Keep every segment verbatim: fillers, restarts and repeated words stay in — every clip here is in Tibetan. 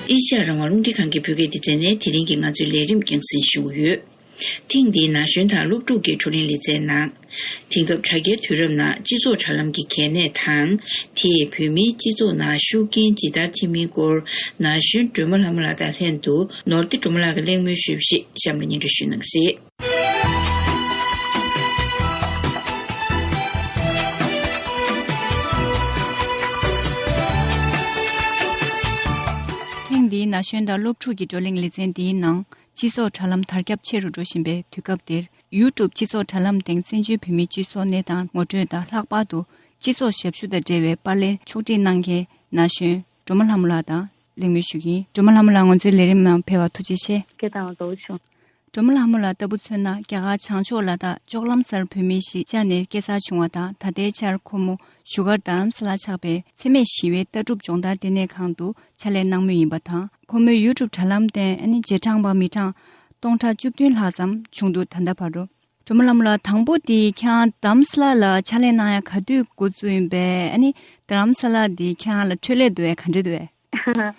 ཨེ་ཤ་ཡ་རང་དབང་རླུང་འཕྲིན་ཁང་གི་བོད་སྐད་སྡེ་ཚན་ནས་དེ་རིང་གི་ང་ཚོའི་ལས་རིམ་རྒྱང་སྲིང་ཞུ་གི་ཡོད། ཐེངས་འདིའི་ན་གཞོན་དང་སློབ་ཕྲུག་གི་བགྲོ་གླེང་ལེ་ཚན་ནང་། དེང་སྐབས་དྲ་རྒྱའི་དུས་རབས་ནང་སྤྱི་ཚོགས་དྲ་ལམ་གྱི་གལ་གནད་དང་། དེས་བོད་མིའི་སྤྱི་ཚོགས་ནང་ཤུགས་རྐྱེན་ཇི་ལྟར་ཐེབས་མིན་སྐོར། ན་གཞོན་སྒྲོལ་མ་ལྷ་མོ་ལགས་དང་ལྷན་དུ་ནོར་བདེ་སྒྲོལ་མ་ལགས་ཀྱིས་གླེང་མོལ་ཞུས་པ་ཞིག་གཤམ་ལ་སྙན་སྒྲོན་ཞུ་གནང་གི་རེད། ཐེངས་འདིའི་ན་གཞོན་དང་སློབ་ཕྲུག་གི་བགྲོ་གླེང་ལེ་ཚན་འདིའི་ནང་། སྤྱི་ཚོགས་དྲ་ལམ་དར་ཁྱབ་ཆེ་རུ་འགྲོ་བཞིན་པའི་དུས་སྐབས་འདིར། ཡུ་ཊུབ་སྤྱི་ཚོགས་དྲ་ལམ་སྟེང་བཙན་བྱོལ་བོད་མིའི་སྤྱི་ཚོགས་གནས་སྟངས་ངོ་སྤྲོད་དང་། ལྷག་པར་དུ་སྤྱི་ཚོགས་ཞབས་ཞུ་དང་འབྲེལ་བའི་པར་ལེན་ཕྱོགས་སྒྲིག་གནང་མཁན་ན་གཞོན་སྒྲོལ་མ་ལྷ་མོ་ལགས་དང་གླེང་མོལ་ཞུ་གི་ཡིན། སྒྲོལ་མ་ལྷ་མོ་ལགས་ང་ཚོའི་ལས་རིམ་ནང་ཕེབས་པར་ཐུགས་རྗེ་ཆེ། སྐད་བཏང་བ་དགའ་བོ་བྱུང་། སྒྲོལ་མ་ལྷ་མོ་ལགས་ལྟ་བུ་མཚོན་ན། རྒྱ་གར་བྱང་ཕྱོགས་ལ་དྭགས་ལྕོག་ལམ་སར་བོད་མི་ཞིག་ཤར་ནས་སྐྱེས་འཚར་བྱུང་བ་དང་། ད་ལྟའི་ཆར་ཁོ་མོ་བཞུགས་སྒར་རྡ་རམ་ས་ལར་ཆགས་པའི་འཚེ་མེད་ཞི་བའི་ལྟ་གྲུབ་སྦྱོང་བརྡར་ལྟེ་གནས་ཁང་དུ་ཕྱག་ལས་གནང་མུས་ཡིན་པ་དང་། ཁོ་མོའི་ཡུ་ཊུབ་དྲ་ལམ་སྟེང་ཨ་ནི་རྗེས་འབྲང་པ་མི་གྲངས་སྟོང་ཕྲག་བཅུ་བདུན་ལྷག་ཙམ་བྱུང་འདུག་ད་ལྟ་བར་དུ། སྒྲོལ་མ་ལྷ་མོ་ལགས་དང་པོ་དེ་ཁྱེད་རང་རྡ་རམ་ས་ལ་ལ་ཕྱག་ལས་གནང་ཡ་ག་དུས་འགོ་བཙུགས་ཡིན་པས། ཨ་ནི་རྡ་རམ་ས་ལ་དེ་ཁྱེད་རང་ལ་འཕྲོད་ལས་འདུག་གས། ག་འདྲ་འདུག་གས།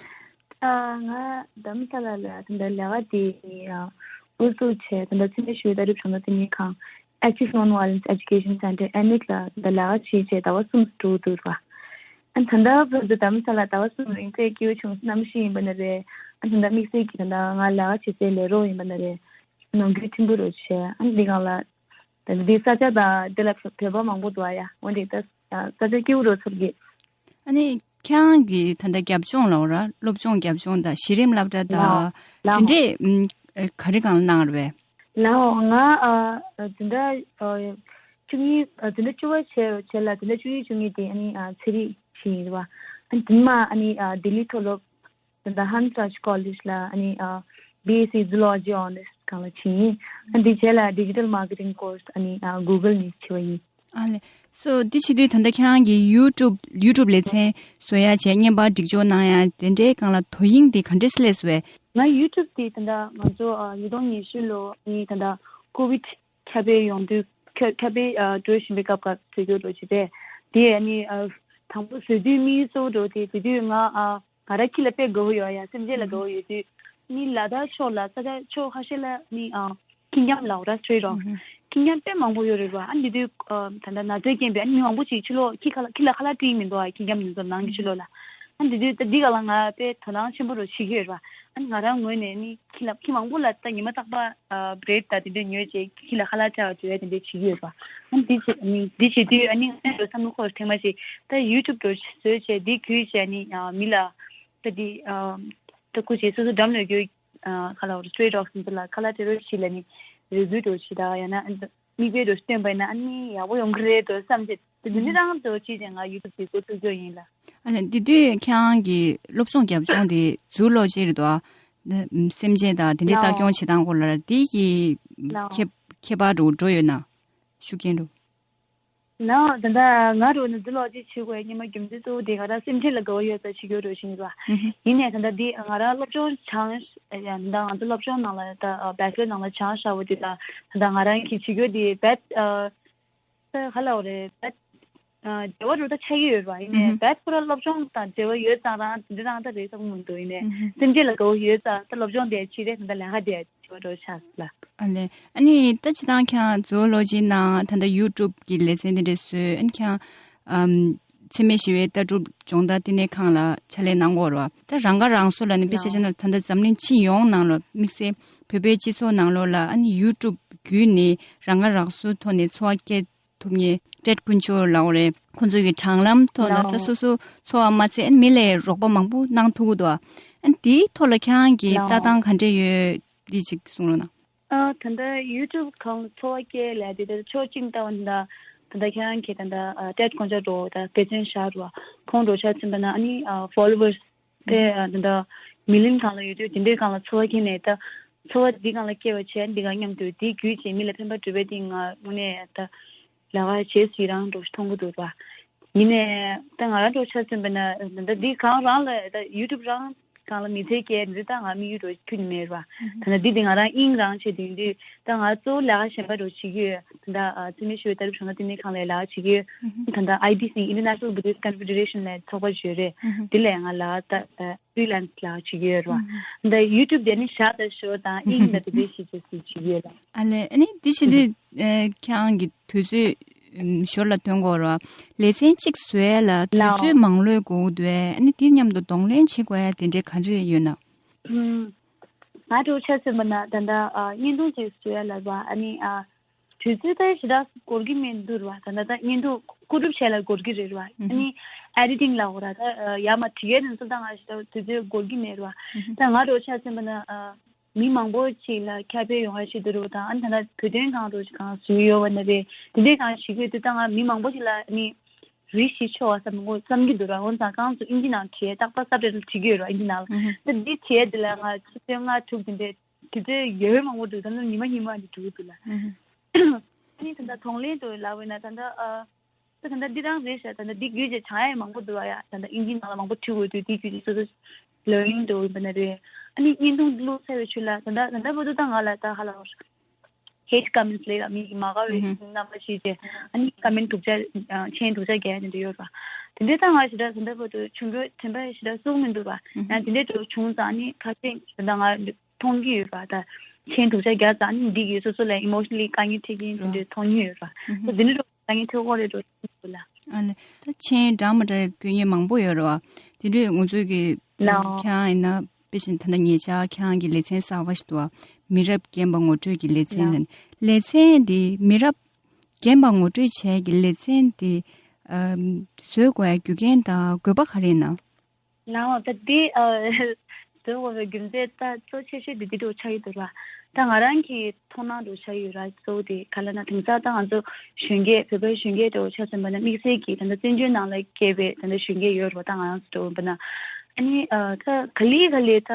ཨ། ང་རྡ་རམ་ས་ལ་ལ་ད་ལྟ་ལས་ཀ་དེ་ཡང་འགོ་བཙུགས་བྱས། ད་ལྟ་འཚེ་མེད་ཞི་བའི་ལྟ་གྲུབ་སྦྱོང་བརྡར་ལྟེ་གནས་ཁང་། Access Non-Violence Education Center, ཨེ་ནེག་ལ་ད་ལྟ་ལས་ཀ་བྱེད་བྱས་ཟླ་བ་གསུམ་འགྲོ་འདུག་པ། ཨ། ད་ལྟ་བར་དུ་རྡ་རམ་ས་ལ་ཟླ་བ་གསུམ་རིང་དཔེ་སྐྱིད་པོ་བྱུང་། གནམ་གཤིས་ཡིན་པ་ན་རེད། ཨ། ད་ལྟ་དམིགས་བསལ་གྱི་ད་ལྟ་ང་ལས་ཀ་བྱེད་སའི་ལས་རོགས་ཡིན་པ་ན་རེད། ནོར་འཁྲུལ་ཆེན་པོ་རུ་བྱས། ཨ། འདི་སྒང་ལ་ད་འདི་ས་ཆ་དང་འདི་ལ་བོད་པ་མང་པོ་འདུག་ཨ་ཡ། འོན་ཏེ་ད་ས་ཆ་སྐྱིད་པོ་རུ་ཚོར་གི། ཨ་ནི་ཁྱེད་རང་གི་ད་ལྟ་རྒྱབ་ལྗོངས་ལ་འོ་ར། སློབ་སྦྱོང་རྒྱབ་ལྗོངས་དང་གཞི་རིམ་སློབ་གྲྭ་དང་། ལའོ། དེ་འདྲས་ག་རེ་སྒང་ལ་གནང་རེད་པས། ལའོ། ང་ཨ་འཛིན་གྲྭ་ཨ་བཅུ་གཉིས། ཨ་འཛིན་གྲྭ་བཅུ་པ་བྱས་བྱས་ལ་འཛིན་གྲྭ་བཅུ་གཉིས་བཅུ་གཉིས་དེ་ཨ་ནི་ཨ་ཚན་རིག་ཞིག་ཡིན་པ། ཨ་ནི་དེ་ནས་མ་ཨ་ནི་ཨ་ལྡི་ལི་མཐོ་སློབ་ད་ལྟ་Hans Raj College ལ་ཨ་ནི་ཨ་B S C Zoology Honours སྒང་ལ་ཕྱིན་ཡིན། ཨ་འདི་རྗེས་ལ་Digital Marketing Course ཨ་ནི་ཨ་Google ནས་བྱས་པ་ཡིན། ཨ་ལེ། སོ་འདི་བྱེད་དུས་ད་ལྟ་ཁྱེད་རང་གི་ཡུ་ཊུབ་ཡུ་ཊུབ་ལེ་ཚན་བཟོ་ཡ་བྱས། བརྙན་པར་སྒྲིག་སྦྱོར་གནང་ཡ་དེ་འདྲའི་སྒང་ལ་དོ་དབྱིངས་དེ་ག་འདྲས་སླེབས་སོང་བས། ང་ཡུ་ཊུབ་དེ་ད་ལྟ་ང་ཚོ་ཨ་ཉིས་སྟོང་ཉི་ཤུ་ལོ་ནི་ད་ལྟ་ཀོ་ཝིཌ་ཁྱབ་སྤེལ་ཡོང་དུས། ཁྱབ་ཁྱབ་སྤེལ་ཨ་འགྲོ་བཞིན་པའི་སྐབས་སྐབས་བཟོས་རྒྱུ་འགྲོ་བྱེད་པས། དེ་ཨ་ནི་ཨ་དང་པོ་བཟོས་དུས་དམིགས་ཡུལ་གཙོ་བོ་འགྲོ་དེ་བཟོས་དུས་ང་ཨ་ང་རང་ཁྱི་ལ་དཔེ་དགའ་བོ་ཡོད་ཡ། སེམས་ཅན་ལ་དགའ་བོ་ཡོད་དུས། ནི་ལ་དྭགས་ཕྱོགས་ལ་ས་ཆ་ཕྱོགས་ཁ་ཤས་ལ་ནི་ཨ་ཁྱི་འཁྱམ་ལབ་ར། Stray Dogs ཁྱི་འཁྱམ་དཔེ་མང་པོ་ཡོད་རེད་བ། ཨ་འདི་དུས་ཨ་ད་ལྟ་ན་ཚའི་རྐྱེན་པས་ཨ་ནི་མི་མང་པོ་ཅིག་ཕྱི་ལོགས་ཁྱི་ཁ་ལ་ཁྱི་ལ་ཁ་ལག་སྤྲད་མི་འདུག་ཨ། ཁྱི་འཁྱམ་ཡིན་ཙང་ནང་གི་ཕྱི་ལོགས་ལ། ཨ་འདི་དུས་ད་འདི་ག་ལ་ང་དཔེ་དོ་སྣང་ཆེན་པོ་རུ་བྱེད་ཀྱི་ཡོད་རེད་བ། ཨ་ནི་ང་རང་ངོས་ནས་ནི་ཁྱི་ལ་ཁྱི་མང་པོ་ལ་ད་ཉི་མ་རྟག་པར་ཨ་བྷི་རེཌ་དང་དེ་འདྲ་ཉོས་བྱས་ཁྱི་ལ་ཁ་ལག་སྤྲད་པ་བྱས་དེ་འདྲ་བྱེད་ཀྱི་ཡོད་པ། ཨ་འདི་བྱེད་ནི་འདི་བྱེད་དུས་ཨ་ནི་ང་རང་བསམ་བློ་འཁོར། ཐེངས་མ་ཞིག་ད་ཡུ་ཊུབ་འགྲོ་བཟོས་བྱས་འདི་བརྒྱུད་བྱས་ནི་ཨ་མི་ལ་ད་འདི་ཨ་ད་སྐུ་མཁྱེན་སོ་སོ་འགྲམ་ལ་ཡོད་ཨ་ཁ་ལག་Stray Dogs འདི་ལ་ཁ་ལག་སྤྲད་རོགས་བྱེད་ལ་ནི་རེ་སྐུལ་འགྲོ་བྱེད། ད་ཡང་ན་མིག་དཔེ་འགྲོ་སྟོན་པ་ཡིན་ན་ཨ་ནི་ཡག་པོ་ཡོང་གི་རེད་འགྲོ་བསམ་བྱས་དེ་འདི་ནི་རང་ཚོ་ཅི་བྱས་ང་ཡུ་ཊུབ་འདི་འགོ་ཚུགས་རྒྱུ་ཡིན་ལ། ཨ་ནི་འདི་དུས་ཁྱེད་རང་གི་སློབ་སྦྱོང་རྒྱབ་ལྗོངས་དེ་Zoology རེད་དོ། ཨ་སེམས་ཅན་དང་དེ་འདྲའི་ལྟ་ལའོ། སྐྱོང་བྱེད་སྟངས་སྐོར་ལ་ར། དེ་གི་ལའོ། ཁྱད་ཁྱད་པར་རུ་འགྲོ་ཡོད་ན། ཤུགས་རྐྱེན་རུ། ལའོ། ད་ལྟ་ང་རུ་ནི་Zoology བྱེད་དགོས་སྙམ་པའི་རྒྱུ་མཚན་གཙོ་བོ་དེ་ང་རང་སེམས་ཁྲལ་ལ་དགའ་བོ་ཡོད་ཙང་བྱེད་རྒྱུ་རུ་བཞིན་པ་ཡིན་ནའི། ད་ལྟ་འདི་ང་རང་སློབ་སྦྱོང་སྦྱངས་ཡ། ད་ལྟ་ང་ཚོ་སློབ་སྦྱོང་ནང་ལ་ད་Bachelor ནང་ལ་སྦྱངས་བཞག་པ་དེ་ལ་ད་ལྟ་ང་རང་གིས་བྱེད་རྒྱུ་དེ་བེད་ཨ་ད་ག་ལབ་དགོས་རེད། ད་ཨ་འབྲེལ་བ་རུ་ད་ཆགས་ཀྱི་ཡོད་རེད་བ། ཡིན་ནའི་ཨུ་ཧུ། བེད་ཁོ་རང་སློབ་སྦྱོང་དང་འབྲེལ་བ་ཡོད་ཙང་རང་འདི་རང་ད་རེད་བསམ་གྱི་མི་འདུག་ཡིན་ནའི་ཨུ་ཧུ། སེམས་ཁྲལ་ལ་དགའ་བོ་ཡོད་ཙང་ད་སློབ་སྦྱོང་དེ་བྱེད་རེད། ད་ལྟ་ལས་ཀ་དེ་བྱེད་པ་འགྲོ་ཆགས་ལ། ཨ་ལས། ཨ་ནི་ད་སྤྱིར་བཏང་ཁྱེད་རང་Zoology ནང་ད་ལྟ་ཡུ་ཊུབ་གི་ལེ་ཚན་དེ་འདྲ་བཟོས། ཨ་ནི་ཁྱེད་རང་ཨམ་འཚེ་མེད་ཞི་བའི་ལྟ་གྲུབ་སྦྱོང་བརྡར་ལྟེ་གནས་ཁང་ལ་ཕྱག་ལས་གནང་གི་ཡོད་རེད་བ། ད་རང་ཁ་རང་གསོ་ལ་ནི་དཔེ་ཆ་བཞག་ན་ད་ལྟ་འཛམ་གླིང་སྤྱི་ཡོངས་ནང་ལ་དམིགས་བསལ་བོད་པའི་སྤྱི་ཚོགས་ནང་ལོགས་ལ་ཨ་ནི་ཡུ་ཊུབ་བརྒྱུད་ནས་རང་ཁ་རང་གསོའི་ཐོག་ནས་འཚོ་བ་སྐྱེལ་ཐུབ་མཁན་ཊེཌ་དཀོན་མཆོག་ལབ་དགོས་རེད། ཁོང་ཚོ་གི་དྲ་ལམ་ཐོག་ནས་ད་ལའོ། སོ་སོ་འཚོ་བ་མ་ཚད་མི་ལ་རོགས་པ་མང་པོ་གནང་ཐུབ་ཀྱི་འདུག་ཨ་ནི་དེའི་ཐོག་ལ་ཁྱེད་རང་གི་ལྟ་ལའོ། སྟངས་ག་འདྲས་ཡོད། འདི་ཅིག་གསུང་རོགས་གནང་། ཨ་ད་ལྟ་ཡུ་ཊུབ་སྒང་ལ་འཚོ་བ་སྐྱེལ་ལས་དེ་ད་ཕྱོགས་གཅིག་ལྟ་བ་ན་ད་ད་ལྟ་ཁྱེད་རང་གི་ད་ལྟ་ཊེཌ་དཀོན་མཆོག་འགྲོ་ད་དཔེ་མཚོན་བཞག་འགྲོ་བ། ཁོང་འགྲོ་ཆ་ཚུན་པ་ན་ཨ་ནི་ཨ་ཕོ་ལོ་ཝར་སི་དཔེ་ཨ་ད་ལྟ་མི་ལི་ཡོན་སྒང་ལ་ཡོད་དུས་དེ་འདྲའི་སྒང་ལ་འཚོ་བ་སྐྱེལ་ནས་ད་འཚོ་བ་འདི་སྒང་ལ་སྐྱེལ་བ་བྱས། འདི་ག་མཉམ་དུ་འདི་བརྒྱུད་བྱས་མི་ལ་ཕན་པ་སྒྲུབ་པའི་སྟེང་ང་དངོས་གནས་ད་ལས་ཀ་བྱེད་སྲིད་རང་འགྲོ་མཐོང་གི་འདུག་པ། ཡིན་ནའི་ད་ང་རང་འགྲོ་ཆ་ཚུན་པ་ན་ད་འདི་གང་རང་ལ་ད་ཡུ་ཊུབ་རང་ སྒང་ལ་མི་ཚེ་སྐྱེལ་འདི་ད་ང་དམིགས་ཡུལ་རོ་ཁྱོན་ནས་མེད་ར། ད་ལྟ་འདི་འདི་ང་རང་དབྱིངས་རང་བྱེད་དུས་འདི་ད་ང་གཙོ་བོ་ལས་ཀ་གཞན་པ་རོ་བྱེད་ཀྱི་ཡོད། ད་ལྟ་ཨ་འཚེ་མེད་ཞི་བའི་ལྟ་གྲུབ་གཞུང་ལ་བརྟེན་ནས་ཁང་ལ་ལས་ཀ་བྱེད་ཀྱི་ཡོད། ད་ལྟ་ཨའི་བི་སི་International Buddhist Confederation ལ་ཚོགས་པ་ཞིག་ཡོད་རེད། འདི་ལས་ང་ལ་ད་ད་Freelance ལ་བྱེད་ཀྱི་ཡོད་རེད་བ། ད་YouTube དེ་ནི་བཞག་ད་ཞོར་དང་དབྱིངས་ལ་དེ་འདྲའི་ཞིག་བྱེད་ཀྱི་ཡོད་ལ། ཨ་ལས་ཨ་ནི་འདི་བྱེད་དུས་ཨེ་ཁྱེད་རང་གི་དུས་ཚོད་ཨམ་ཞོར་ལ་ཐོན་དགོས་རེད་བ། ལེ་ཚན་གཅིག་བཟོ་ཡ་ལ་དུས་ལའོ། ཚོད་མང་ལོས་དགོས་འདུག་ཨ་ནི་དེ་མཉམ་དུ་གདོང་ལེན་བྱེད་དགོས་ཡ་དེ་འདྲའི་ག་རེ་ཡོད་ན། ཨམ། ང་འདྲ་བོ་ཆ་མཚོན་པ་ན་ད་ལྟ་ཨ་བརྙན་ཐུང་ཅིག་བཟོ་ཡ་ལ་བ་ཨ་ནི་ཨ། དུས་ཚོད་ད་ཞེ་དྲག་འགོར་གྱི་མི་འདུག་ར། ད་ལྟ་ད་བརྙན་ཐུང་བརྐོ་སྒྲུབ་བྱས་ལ་འགོར་གྱི་རེད་ར། ཨ་ནི་ཨེ་ཌི་ཊིང་ལ་འོ་ར་ད་ཡར་མར་བྲིས་ཡས་དེ་ཚོ་ད་ང་ཞེ་དྲག་དུས་ཚོད་འགོར་གྱི་མེད་ར། ད་ང་འདྲ་བོ་ཆ་མཚོན་པ་ན་མི་མང་པོ་ཅིག་ལ་ཁྱབ་སྤེལ་ཡོང་བ་ཞིག་འདུག་ར། ད་ཨ་ནི་ད་ལྟ་བོད་དོན་གང་འདྲ་ཅིག་གང་བཟོས་ཡོད་པ་ན་རེད། དེ་འདྲའི་གང་ཞིག་ཡོད་དུས་ད་ང་མི་མང་པོ་ཅིག་ལ་ཨ་ནི་རེ་ཞིག་ཆོག་པ་བསམ་གོ་བསམ་གྱི་འདུག་ར། འོན་ཀྱང་གང་ཚོ་ཨིན་ཇི་ནང་བྲིས་རྟག་པར་སབ་ཊའི་ཊལ་བྲིས་ཀྱི་ཡོད་ར་ཨིན་ཇི་ནང་ལ། ད་འདི་བྲིས་དེ་ལ་ང་ཆུ་ཚོད་ལྔ་དྲུག་དེ་འདྲའི་དུས་ཚོད་ཡོད་མང་པོ་འདུག་ད་ནི་ཉི་མ་ཉི་མ་འདི་འགྲོ་གི་འདུག་ལ། ཨ་ནི་ད་ལྟ་གདོང་ལེན་དུ་ལབ་པ་ཡིན་ན་ད་ལྟ་ཨ་ད་ད་ལྟ་འདི་རང་རེད་ཤག་ད་ལྟ་འདི་བརྒྱུད་བྱས་བྱང་ཡ་མང་པོ་འདུག་ཨ་ཡ། ད་ལྟ་ཨིན་ཇི་ནང་ལ་མང་པོ་བྲིས་དགོས་དུས་འདི་བརྒྱུད་བྱས་སོ་སོ་ལོ་ཡིན་འགྲོ་ཡིན་པ་ན་རེད། ཨ་ནི་བརྙན་ཐུང་བླུགས་ཚར་བའི་ཤུལ་ལ་ད་ལྟ་ད་ལྟ་བར་དུ་ད་ང་ལ་ད་ཧ་ལ་ཧེཊ་ཀོ་མེན་ཊི་ལབ་ཡ་མི་གི་མ་དགའ་བའི་རྣམ་པ་ཞིག་བྱས། ཨ་ནི་ཀོ་མེན་ཊི་སྡུག་ཅག་མཆན་སྡུག་ཅག་རྒྱག་ཡ་དེ་འདྲ་ཡོད་ར། དེ་འདྲའི་ད་ང་ཞེ་དྲག་ད་ལྟ་བར་དུ་ཆུང་གོས་དྲན་པ་ཞེ་དྲག་སོང་མི་འདུག་ར། ཡང་དེ་འདྲའི་འགྲོ་བྱུང་ཙང་ཨ་ནི་ཁ་ཤས་ད་ལྟ་ང་མཐོང་གི་ཡོད་པ་ད། མཆན་སྡུག་ཅག་རྒྱག་ཙང་ནི་འདི་གི་སོ་སོ་ལ་ཨི་མོ་ཤི་ནལ་ལི་དཀའ་ངལ་འཕྲད་ཀྱིན་དེ་འདྲའི་མཐོང་མྱོང་ཡོད་པ། ཨ་དེ་འདྲའི་དཀའ་ངལ་འཕྲད་ཀྱི་ཡོད་རེད་འགྲོ་ལ། ཨ་ལས་ད་མཆན་འདྲ་མི་འདྲ་སྐྱོན་ཡས་མང་པོ་ཡོད་རེད་བ། དེ་འདྲའི་ང་ཚོའི་གི་ལའོ། ཁྱེད་རང་ཡིན་ན་དཔེ་བཞིན་ད་ལྟ་ཉེ་ཆར་ཁྱེད་རང་གི་ལེ་ཚན་གསར་པ་ཞིག་འདུག་བ། མི་རབས་རྒན་པ་ངོ་སྤྲོད་ཀྱི་ལེ་ཚན་ལ། ལེ་ཚན་འདི་མི་རབས་རྒན་པ་ངོ་སྤྲོད་བྱས་ཀྱི་ལེ་ཚན་འདི་ཨམ་བཟོས་དགོས་ཡ་རྒྱུ་རྐྱེན་དང་དགོས་པ་ག་རེ་ཡིན་ན། ལའོ་ད་འདི་ཨ་བཟོ་དགོས་པའི་རྒྱུ་མཚན་ད་གཙོ་ཆེ་ཤོས་དེ་འདི་འདྲ་ཆགས་ཀྱི་འདུག་ར། ད་ང་རང་གི་མཐོང་སྣང་འདྲ་ཆགས་ཡོད་ར། གཙོ་བོ་དེ་ག་ལ་ན་དེང་སང་ད་ང་ཚོ་གཞོན་སྐྱེས་བོད་པའི་གཞོན་སྐྱེས་འདྲ་ཆ་མཚོན་པ་ན་དམིགས་བསལ་གྱི་ད་ལྟ་བཙན་བྱོལ་ནང་ལ་སྐྱེས་པའི་ད་ལྟ་གཞོན་སྐྱེས་ཡོད་ར་བ། ད་ང་རང་ཚོ་འདྲ་ཡིན་པ་ན་ཨ་ནི་ཨ་ད་ག་ལེ་ག་ལེ་ད་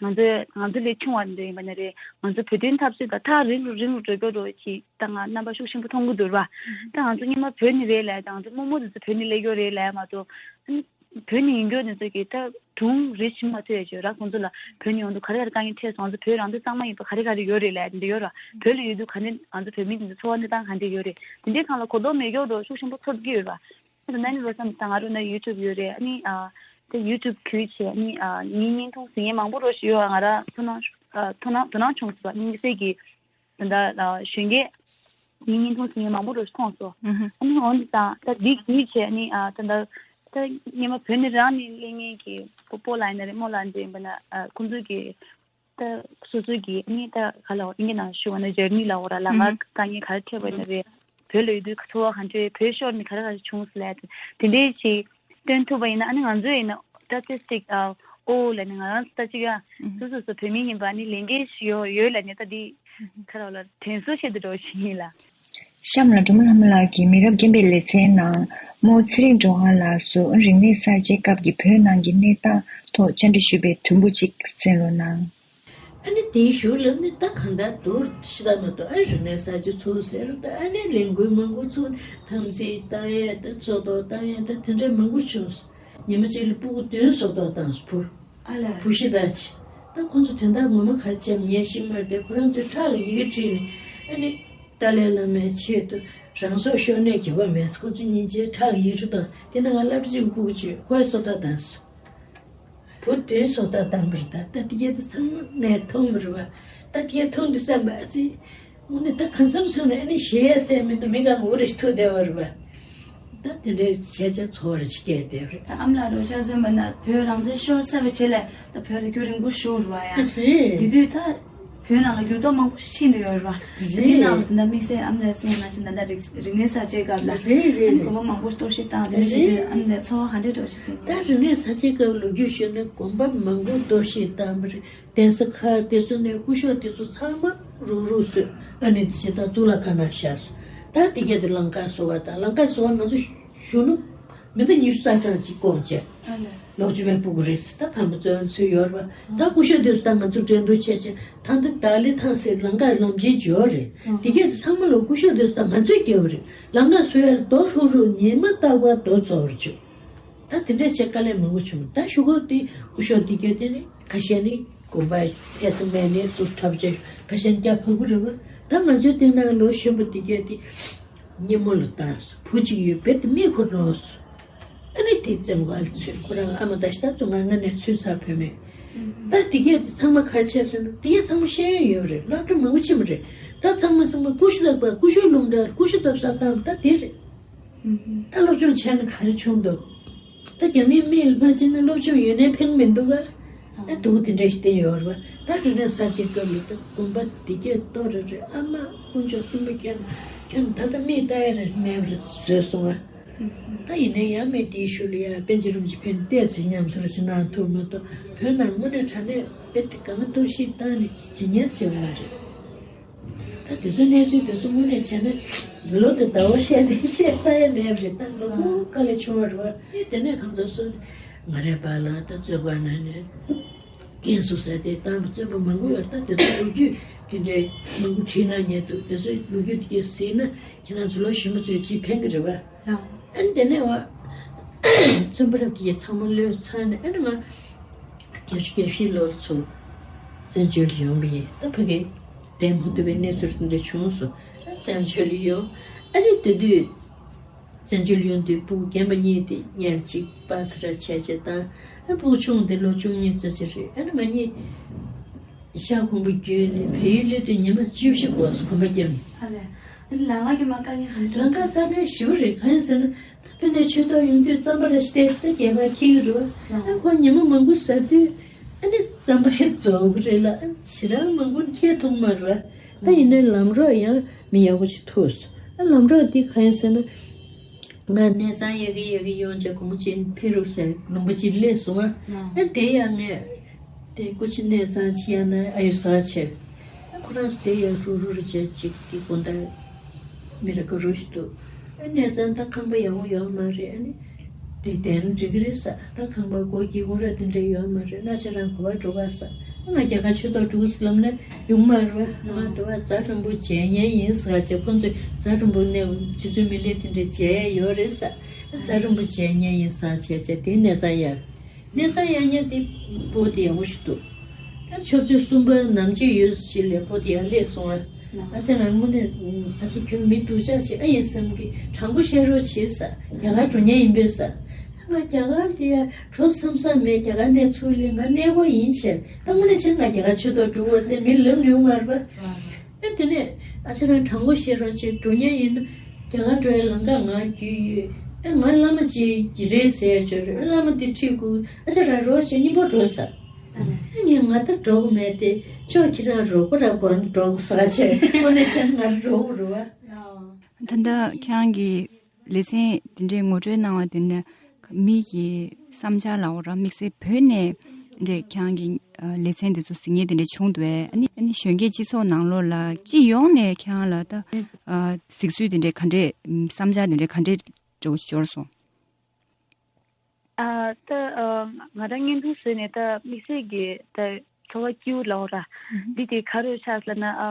ང་ཚོ་ང་ཚོ་ལས་ཆུང་བ་འདྲ་ཡིན་པ་ན་རེད། ང་ཚོ་བོད་དོན་འཐབ་རྩོད་ད་ཐག་རིང་རུ་རིང་རུ་འགྲོ་རྒྱུ་འདྲ་ཅིག་ད་ང་རྣམ་པ་ཤུགས་ཆེན་པོ་མཐོང་གི་འདུག་ར། ད་ང་ཚོ་སྔོན་མ་བོད་ནས་རེད་ལབ། ད་ང་ཚོ་རྨོ་མོ་དེ་ཚོ་བོད་ནས་སླེབས་ཡོད་རེད་ལབ་མ་གཏོགས་ཨ་ནི་བོད་ནས་ཡིན་རྒྱུ་དེ་ཚོ་གི་ད་སྒྲུང་རེ་ཞིག་མ་ཐོས་ཡ་ཅིག་ཡོད་ར། ཁོང་ཚོ་ལ་བོད་ནས་ཡོང་དུས་ག་རེ་ག་རེ་དཀའ་ངལ་འཕྲད་སོང་། ང་ཚོ་བོད་རང་བཙན་གཙང་མ་ཡིན་པ་ག་རེ་ག་རེ་ཡོད་རེད་ལབ་དེ་འདྲ་ཡོད་ར། བོད་ལ་ཡོད་དུས་ག་ནས་ང་ཚོ་བོད་མི་དེ་ཚོ་འཚོ་བ་གནས་སྟངས་ག་འདྲ་ཡོད་རེད། དེ་འདྲའི་སྒང་ལ་གོ་རྟོགས་མེད་མཁན་འདྲ་ཤུགས་ཆེན་པོ་ཚོར་གྱི་ཡོད་ར། ད་ནི་བསམ་ད་ང་རང་ན་ཡུ་ཊུབ་ཡོད་རེད། ཨ་ནི་ཨ་དེ་ཡུ་ཊུབ་བརྒྱུད་བྱས་ཨ་ནི་ཨ་ངའི་བརྙན་ཐུང་གཟིགས་མཁན་མང་པོ་འདྲ་ཞིག་ཡོད། ང་རང་ཐུགས་སྣང་ཨ་ཐུགས་སྣང་དོ་སྣང་བྱུང་སོང་། དམིགས་བསལ་གྱི་ད་ལྟ་ཨ་གཞོན་སྐྱེས་ངའི་བརྙན་ཐུང་གཟིགས་མཁན་མང་པོ་འདྲ་ཞིག་མཐོང་སོང་། ཨ་ནི་འོན་ཀྱང་ད་འདི་བརྒྱུད་བྱས་ཨ་ནི་ཨ་ད་ལྟ་ད་སྔོན་མ་བོད་ནས་རང་ནས་སླེབས་མཁན་གྱི་སྤོ་སྤོ་ལགས་ཡིན་ན་རེད། རྨོ་ལགས་འདྲ་ཡིན་པ་ན་ཨ་ཁོང་ཚོ་གི་ད་སོ་སོ་གི་ཨ་ནི་ད་ག་ལ་ཨིན་ཇི་ནང་ཞུ་བ་ན་ཇར་ནི་ལ་འོ་ར་ལ་ང་དཀའ་ངལ་ག་རེ་འཕྲད་པ་ཡིན་ན་རེད། བོད་ལ་ཡོད་དུས་ཚོར་བ་ག་འདྲ་རེད། བོད་ཤོར་ནས་ག་རེ་ག་རེ་བྱུང་སོང་ལབ་དེ་འདྲའི་ཞིག་སྟོན་ཐུབ་པ་ཡིན་ན་ཨ་ནི་ང་ཚོ་ཡིན་ན་ད་ཏོག་ཙམ་ཨ་ཨོ་ལབ་ནས་ང་རང་ཚོ་ད་ཅིག་ཡ་སོ་སོ་སོ་བོད་མི་ཡིན་པ་ཨ་ནི་ལས་འགན་ཞིག་ཡོད་ཡོད་ལབ་ནས་ད་འདི་ག་རེ་ལ་དྲན་གསོ་བྱེད་དུ་འགྲོ་བཞིན་ཡིན་ལ། གཤམ་ལ་སྒྲོལ་མ་ལྷ་མོ་ལགས་ཀྱིས་མི་རབས་རྒན་པའི་ལེ་ཚན་ནང་རྨོ་ཚེ་རིང་སྒྲོལ་དཀར་ལགས་སུ་རིག་གནས་གསར་བརྗེའི་སྐབས་ཀྱི་བོད་ནང་གི་གནས་སྟངས་ཐོག་བཅར་འདྲི་ཞུས་པའི་དུམ་བུ་གཅིག་གསན་རོགས་གནང་། ཨ་ནི་དེའི་གཞུག་ལ་ནི་ད་གང་ལྟར་དུ་ཤི་ད་མ་གཏོགས་ཨ་རིག་གནས་གསར་བརྗེ་ཚུགས་ཟེར་ད་ཨ་ནི་ལས་འགུལ་མང་པོ་ཚུགས། འཐབ་འཛིང་བཏང་ཡས་ད་སོ་ཏོག་བཏང་ཡས་ད་དེ་འདྲའི་མང་པོ་བྱུང་སོང་། ཉི་མ་གཅིག་ལ་སྤུ་གུ་བདུན་སོ་ཏོག་བཏང་སོང་བུ། ཨ་ལ། བུ་ཤི་ད་ཆི། ད་ཁོང་ཚོ་དོན་དག་ངོ་མ་ག་རེ་བྱས་ངས་ཤེས་མ་རེད་དེ། ཁོ་རང་ཚོའི་ཕྲག་ལ་ཡི་གེ་བྲིས་ནས་ཨ་ནི་ཏཱ་ལའི་བླ་མའི་ཆེད་དུ་རང་སྲོག་ཤོར་ནས་འགྱོད་པ་མེད་ཁོང་ཚོ་སྙིང་རྗེའི་ཕྲག་ཡིག་འབྲུ་དང་དེ་ནས་ང་སློབ་གྲྭ་གཅིག་སྤུ་གུ་བྱོས་ཁོའི་སོ་ཏོག་བཏང་སོང་། བུ་བདུན་སོ་ཏོག་བཏང་བ་རེད། ད་ད་དེ་གས་དེ་ཚང་མ་ངས་མཐོང་བ་རེད་བ། ད་དེ་གས་མཐོང་དུས་བསམ་པ་ཨ་ཙི། དངོས་གནས་ད་གང་འཚམ་སོང་ནས་ཨ་ནི་གཞས་ཡ་སེ་མི་འདུག་མི་གང་འུ་རེ་ཐུག་བསྡད་པ་རེད་བ། ད་དེ་འདྲའི་བྱས་བྱས་ཚོར་བ་ཞིག་སྐྱེས་བསྡད་པ་རེད། ཨ་མ་ལགས་རོགས་ཤག་ཟེར་བ་ན་བོད་རང་བཙན་ཤོར་ཚར་བའི་རྗེས་ལ་ད་བོད་ལ་རྒྱུན་རིང་པོ་བཞུགས་རེད་བ་ཡ། ཨ་ཙི། དེ་དུས་ད་བོད་ནང་ལ་འགྱུར་ལྡོག་མང་པོ་ཞིག་ཕྱིན་བསྡད་ཡོད་རེད་བ། རེད། དེ་ནང་ལ་ད་ལྟ་དམིགས་བསལ་ཨ་མ་ལགས་གསུངས་ནང་བཞིན་ད་ལྟ་རིག་རིག་གནས་གསར་བརྗེའི་སྐབས་ལ་རེད་རེད། ཨ་ནི་རེད། དགོན་པ་མང་པོ་གཏོར་བཤིག་བཏང་དེ་འདྲ་བྱེད་དུས་ཨ་མ་ལགས་ཚོར་བ་ག་འདྲའི་འདྲ་བོ་ཞིག་སྐྱེས་ད་ཡོད། རིག་གནས་གསར་བརྗེའི་སྐབས་ལོ་རྒྱུས་ཤོད་ན་དགོན་པ་མང་པོ་གཏོར་བཤིག་བཏང་བ་རེད། གདན་ས་ཁག་དེ་ཚོ་ནས་སྐུ་ཞབས་དེ་ཚོ་ཚང་མ་རུག་རུག་བཟོས། ཨ་ནི་དེ་ཇི་ལྟར་གཙུག་ལག་ཁང་ནང་བཞག་སོང་། ད་དེ་གས་དེ་ལང་ཀ་གསོལ་བ་དང་ལང་ཀ་གསོལ་བ་ང་ཚོ་གཞོན་ནུ་མི་ཟླ་ཉི་ཤུ་རྩ་གྲངས་ཅིག་སྐོང་བྱས། ཨ་ལས། ལོག་སྤྱོད་པའི་སྤུ་གུ་རེད་ཟེར། ད་ཕ་མ་བཙོན་འཚོལ་ཡོད་རེད་བ། ད་སྐུ་ཞབས་དེ་ཚོ་ད་ང་ཚོ་འགྲན་བསྡུར་བྱས་བྱས་ད་ལྟ་ཏཱ་ལའི་ཐང་སེ་ལང་ཀ་ལམ་ཆེན་འབྱོར་རེད། དེ་གས་དེ་ཚང་མ་ལོ་སྐུ་ཞབས་དེ་ཚོ་ད་ང་ཚོས་སྐྱེལ་བ་རེད། ལང་ཀ་གསོལ་ཡར་རྡོ་ཧྲུག་ཧྲུག་ཉི་མ་རྟག་པར་རྡོ་རྫོགས་རྒྱུ། ད་དེ་འདྲ་བྱས་དཀའ་ལས་མང་པོ་བྱུང་། ད་ཞུ་གོ་དེ་སྐུ་ཞབས་དེ་གྱད་དེ་ནི་ཁ་ཤས་ནི་དགོན་པ་ཕེབས་སུ་མེད་ནས་སུ་འཁྲབ་བྱས། ཁ་ཤས་ནི་སྐྱ་ཕ་གུ་རེད་བ། ད་ང་ཚོའི་སྟེང་ན་ལོ་གཞོན་པ་དེ་གྱད་དེ་སྙེ་མོ་ལ་བཏང་སོང་། བུ་གཅིག་ཡོད་པས་དེ་མིག་ཁོ་ལོག་སོང་། ཨ་ནི་དེ་བཙན་པོ་ཨ་ལ་ཚུད། ཁོ་རང་ཨ་མ་ད་ཤི་ད་ཚོ་ང་ང་ནས་ཚུད་ཚར་བུད་མེད། ད་དེ་གྱད་དེ་ཚང་མ་ག་རེ་བྱས་ཟེར་ན། དེ་གྱད་ཚང་མ་ཤེས་ཡོན་ཡོད་རེད། སློབ་གྲྭ་མང་པོ་ཕྱིན་པ་རེད། ད་ཚང་མ་ཚང་མ་ཀུ་ཤུ་ལག་པ་ཀུ་ཤུ་རླུང་འདྲ་ཀུ་ཤུ་བཏབ་ས་བཏང་། ད་དེ་རེད། ད་སློབ་སྦྱོང་བྱས་ན་ག་རེ་བྱུང་འདུག་ད་རྒྱ་མིའི་མིག་ལ་མ་ཕྱིན་ན་སློབ་སྦྱོང་ཡོད་ནའི་ཕན་མི་འདུག་ག་ཨ་དུག་དེ་འདྲ་ཞིག་བསྟན་ཡོད་རེད་བ། ད་རེ་རེ་ས་ཆའི་སྐབས་ལ་ད་དགོན་པ་དེ་གྱད་གཏོར་རེ་རེ། ཨ་མ་དཀོན་མཆོག་གསུམ་པོ་ཁྱོད་ཁྱོད་ད་ལྟ་མིག་ལྟ་ཡ་རེ་མེད་པ་རེ་བཟོས་སོང་ང་། ད་ཡིན་ནའི་ཡང་མེད་དེའི་ཤུལ་ལ་ཡ་པཎ་ཆེན་རིན་པོ་ཆེ་ཕེབས་ནས་བལྟས་ཚེ་ཉམས་གསོ་རེ་ཞིག་གནང་ཐུབ་མ་གཏོགས། བོད་ནང་དངོས་གནས་དྲང་གནས་དཔེ་དེ་གང་ཐུབ་ཞིག་བཏང་ནས་བྱེད་ཉན་ཟེར་བ་མ་རེད། ད་དེ་ཚོའི་གནས་ཚུལ་དེ་ཚོ་དངོས་གནས་བྱས་ན་ལོ་དང་ཟླ་བ་བཤད་དེ་བཤད་ཚར་ཡ་མེད་པ་རེད། ད་ལོ་ངོ་དཀའ་ལས་བྱུང་བ་རེད་བ། ཨེ་དེ་ནས་གང་ཚོད་སོང་། ང་རའི་པཱ་ལགས་ད་བཙོན་ཁང་ནང་ནས་རྐྱེན་སོ་ས་དེ་བཏང་བ་བཙོན་པ་མང་པོ་ཡོད་རེད། ད་དེ་ཚོ་ལོ་རྒྱུས་དེ་འདྲའི་མང་པོ་བྲིས་གནང་མཁན་འདུག་དེ་ཚོའི་ལོ་རྒྱུས་དེ་གས་གཟིགས་ན་ཁྱེད་རང་ཚོ་ལོ་གཞོན་པ་ཚོས་ཅིག་ཕན་གི་རེད་བ། ཨ་ནི་དེ་ནས་བ་བཙོན་པ་རབས་ཀྱི་ཚང་མ་གློད་ཚར་ནས། ཨ་ནི་ང་བརྒྱད་ཅུ་གྱ་བཞི་ལོར་ཚུར་བཙན་བྱོལ་ཡོང་གི་ཡིན། ད་ཕ་གི་བསྡད་མ་ཐུབ་པའི་གནས་ཚུལ་འདི་འདྲ་བྱུང་སོང་། ཨ་བཙན་བྱོལ་ཡོང་། ཨ་ནི་དེ་དུས་བཙན་བྱོལ་ཡོང་དུས་སྤུ་གུ་རྒན་པ་གཉིས་དེ་ཉལ་གཅིག་པ་སེ་ར་བྱས་བྱས་བཏང་། ཨ་སྤུ་གུ་ཆུང་དེ་ལོ་བཅུ་གཉིས་ཙམ་ཅིག་རེད། ཨ་ནི་ང་གཉིས་ཤག་གོང་པོ་བརྒྱུད་ནས་བལ་ཡུལ་སླེབས་དུས་ཉི་མ་བཅུ་བཞི་འགོར་སོང་། གོམ་པ་བརྒྱབ་ནས། ཨ་ལས། ཨ་ནི་ལམ་ཁ་གི་མ་དཀའ་ངལ་ག་རེ་ལམ་ཁ་དཀའ་ངལ་ཞེ་པོ་རེད། གང་ཡིན་ཟེར་ན། ད་དཔེར་ན་ཆོས་ཐོག་ཡོང་དུས་རྩམ་པ་རེ་བལྟས་ཚེ་རྒྱལ་བ་ཁྱི་རུ། ཨ་ཁོ་ཉི་མ་མང་པོ་ཟ་དུས་ཨ་ནི་རྩམ་པ་ཧེ་རྫོགས་གི་རེད་ལ། ཨ་ཞེ་དྲག་མང་པོ་ཁྱེར་ཐུབ་མ་རེད་བ། ད་ཡིན་ནའི་ལམ་རོགས་ཡང་མི་ཡག་པོ་ཞིག་ཐུག་སོང་། ཨ་ལམ་རོགས་འདི་གང་ཡིན་ཟེར་ན། ང་གནས་ཚང་ཡག་གི་ཡག་གི་ཡོང་བྱས་གོང་ཅིག་ཕེབས་རོགས་ཟེར་ལུང་པ་ཅིག་སླེབས་སོང་ང་། ཨ་དེ་ཡང་ངས་དེ་སྐུ་མཁྱེན་གནས་ཚང་ཅིག་ཡང་ན་ཨ་ཡུ་ཟ་བྱས། ཨ་ཁོ་རང་ཚོ་དེ་ཡང་རུག་རུག་རེ་བྱས་ཅིག་དེ་དགོང་དག་མི་རེ་ག་རུ་ཞིག་འདུག་ཨ་གནས་ཚང་ད་ཁང་པ་ཡག་པོ་ཡོད་མ་རེད། ཨ་ནི་དེ་བསྡད་ན་འགྲིག་གི་རེད་ཟེར། ད་ཁང་པ་སྒོ་ཀྱི་དབུ་ར་དེ་འདྲ་ཡོད་མ་རེད། ན་ཆ་རང་ག་པར་འགྲོ་ག་ཟེར། ཨ་ང་རྒྱ་གར་ཆོས་ཐོག་འགྲོ་གི་ཟེར་ལབ་ན་ཡོང་མ་རེད་བ། ང་དུ་བ་རྫ་རིང་པོ་མཇལ་མཁན་ཡིན་ཟེར་བྱས། ཁོང་ཚོས་རྫ་རིང་པོ་ནས་ཕྱི་ཚུལ་མི་ལས་དེ་འདྲ་མཇལ་ཡས་ཡོད་རེད་ཟེར། རྫ་རིང་པོ་མཇལ་མཁན་ཡིན་ཟེར་བྱས་བྱས། དེ་གནས་ཚང་ཡག་གནས་ཚང་ཡག་ཉག་དེ་པོ་དེ་ཡག་པོ་ཞིག་འདུག་ཨ་ཆུ་ཚོད་གསུམ་པ་ནམ་ཕྱེད་ཡོལ་ཞིག་ལ་པོ་དེ་ཡར་སླེབས་སོང་ཨ། ཨ་ཅག་ང་དངོས་གནས་ཨ་ཅག་ཁྱོད་མི་སྡུག་ཅག་ཅིག་ཨ་ཡིན་བསམ་གི། དྲང་པོ་བཤད་རོགས་བྱེད་ཟེར། རྒྱ་གར་འགྲོ་མཁན་ཡིན་པས་ཟེར། ང་རྒྱ་གར་དེ་ཡར་འགྲོ་བསམ་བསམ་མེད། རྒྱ་གར་གནས་ཚུལ་ལས་ང་གནས་སྐོར་ཡིན་བྱས། ད་དངོས་གནས་བྱས་ང་རྒྱ་གར་ཆུ་ཐོག་འགྲོ་བར་དེ་མི་ལབ་ནུས་མ་རེད་པ། ཨེ་དེ་ནས་ཨ་ཅག་རང་དྲང་པོ་བཤད་རོགས་བྱེད། འགྲོ་མཁན་ཡིན་ན་རྒྱ་གར་འགྲོ་བའི་ལམ་ཁ་ང་བརྒྱུད་ཡོད། ཨེ་ང་བླ་མ་ཅིག་གི་རེད་ཟེར་བྱས་རེད། བླ་མ་དེ་ཁྲིད་དགོས། ཨ་ཅག་རང་རོགས་བྱེད། གཉིས་པོ་འགྲོ་ཟེར། ཨེ་ངས་ང་ད་འགྲོ་གི་མེད་དེ། ཁྱོད་ཁྱེད་རང་རོགས་པ་ར་གོ་ན་འགྲོ་དགོས་ཟེར་བྱས། དངོས་གནས་བྱས་ན་ང་རོགས་རེད་བ། ད་ལྟ་ཁྱེད་རང་གི་ལེ་ཚན་དེ་འདྲའི་ངོ་སྤྲོད་གནང་བ་དེ་ནི་མི་གི་བསམ་འཆར་ལ་འོ་ར་དམིགས་བསལ་བོད་ནས་འདྲ་ཁྱེད་རང་གི་ལེ་ཚན་དེ་ཚོ་གཟིགས་མཁན་དེ་འདྲ་བྱུང་འདུག་གས། ཨ་ནི་ཨ་ནི་གཞོན་སྐྱེས་སྤྱི་ཚོགས་ནང་ལོགས་ལ་སྤྱི་ཡོངས་ནས་ཁྱེད་རང་ལ་ད་གཟིགས་ཚུལ་དེ་འདྲ་ག་འདྲས་བསམ་འཆར་དེ་འདྲ་ག་འདྲས་འདྲ་བོ་འབྱོར་སོང་། ཨ་ད་ཨ་ང་རང་བརྙན་ཐུང་བཟོས་ནས་ད་དམིགས་བསལ་གྱི་ད་ཚོར་བ་སྐྱིད་པོ་ལབ་ར། འདི་དེ་ག་རེ་ཆགས་ལབ་ན། ཨ་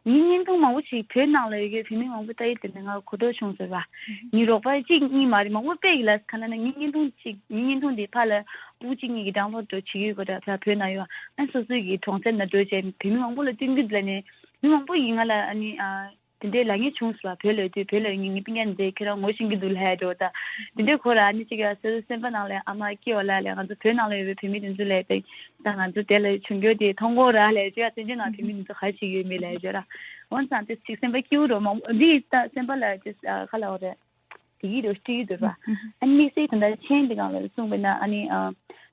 ངའི་བརྙན་ཐུང་མང་པོ་ཞིག་བོད་ནང་ལ་ཡོད་མཁན་བོད་མི་མང་པོ་ལྟ་ཡི་དེ་ནས་ང་གོ་རྟོགས་བྱུང་ཟེར་བ། ངའི་རོགས་པ་གཅིག་གཉིས་མ་རེད། མང་པོ་དཔེ་ཡིས་ལ་ག་ལབ་ན་ངའི་བརྙན་ཐུང་གཅིག་ངའི་བརྙན་ཐུང་འདི་ཕར་ལ་སྤུ་གུ་གཅིག་གཉིས་ཀྱིས་ཌའོན་ལོཌ་འགྲོ་བྱེད་ཀྱི་ཡོད་གོ་ད་ཕར་བོད་ནང་ཡོད། ཨ་སོ་སོའི་གི་གྲོང་གསེབ་ནང་འགྲོ་བྱས་བོད་མི་མང་པོ་ལ་སྟོན་གྱི་འདུག་ལབ་ནས་མི་མང་པོ་ཡིས་ང་ལ་ཨ་ནི་ཨ། དེ་འདྲའི་ལབ་མཁན་བྱུང་སོང་བ། བོད་ལ་ཡོད་དུས་བོད་ལ་ཡོད་མཁན་ངའི་སྤུན་ཀྱག་འདི་ཁྱེད་རང་ངོ་ཤེས་ཀྱི་འདུག་ལབ་ཡ་འདྲ་བོ་ད། དེ་འདྲའི་ཁོ་རང་ཨ་ནི་གཅིག་ཡ་སོ་སོའི་སེམས་པ་ནང་ལ་ཨ་མ་སྐྱིད་པ་ལ་ལས་ང་ཚོ་བོད་ནང་ལ་ཡོད་པའི་བོད་མི་དེ་ཚོ་ལ་ད་ང་ཚོ་དེ་ལ་བྱུང་རྒྱུ་དེ་མཐོང་གོ་ར་ལས་བྱས་ཡ་བཙན་བྱོལ་ནང་བོད་མི་དེ་ཚོ་ག་རེ་བྱེད་ཀྱི་ཡོད་མེད་ལབ་ཡ་བྱས་ར། འོན་ཙང་དེ་ཚིག་སེམས་པ་སྐྱིད་པོ་འགྲོ་མང་པོ་འདི་ད་སེམས་པ་ལ་ཅིག་ཁ་ལ་འོ་རེད། དེ་གི་རོ་སྤྲི་གི་འདུག་ར། ཨ་ནི་དམིགས་བསལ་ད་ལྟ་མཆན་འདི་སྒང་ལ་གསུངས་པ་ཡིན་ན་ཨ་ནི་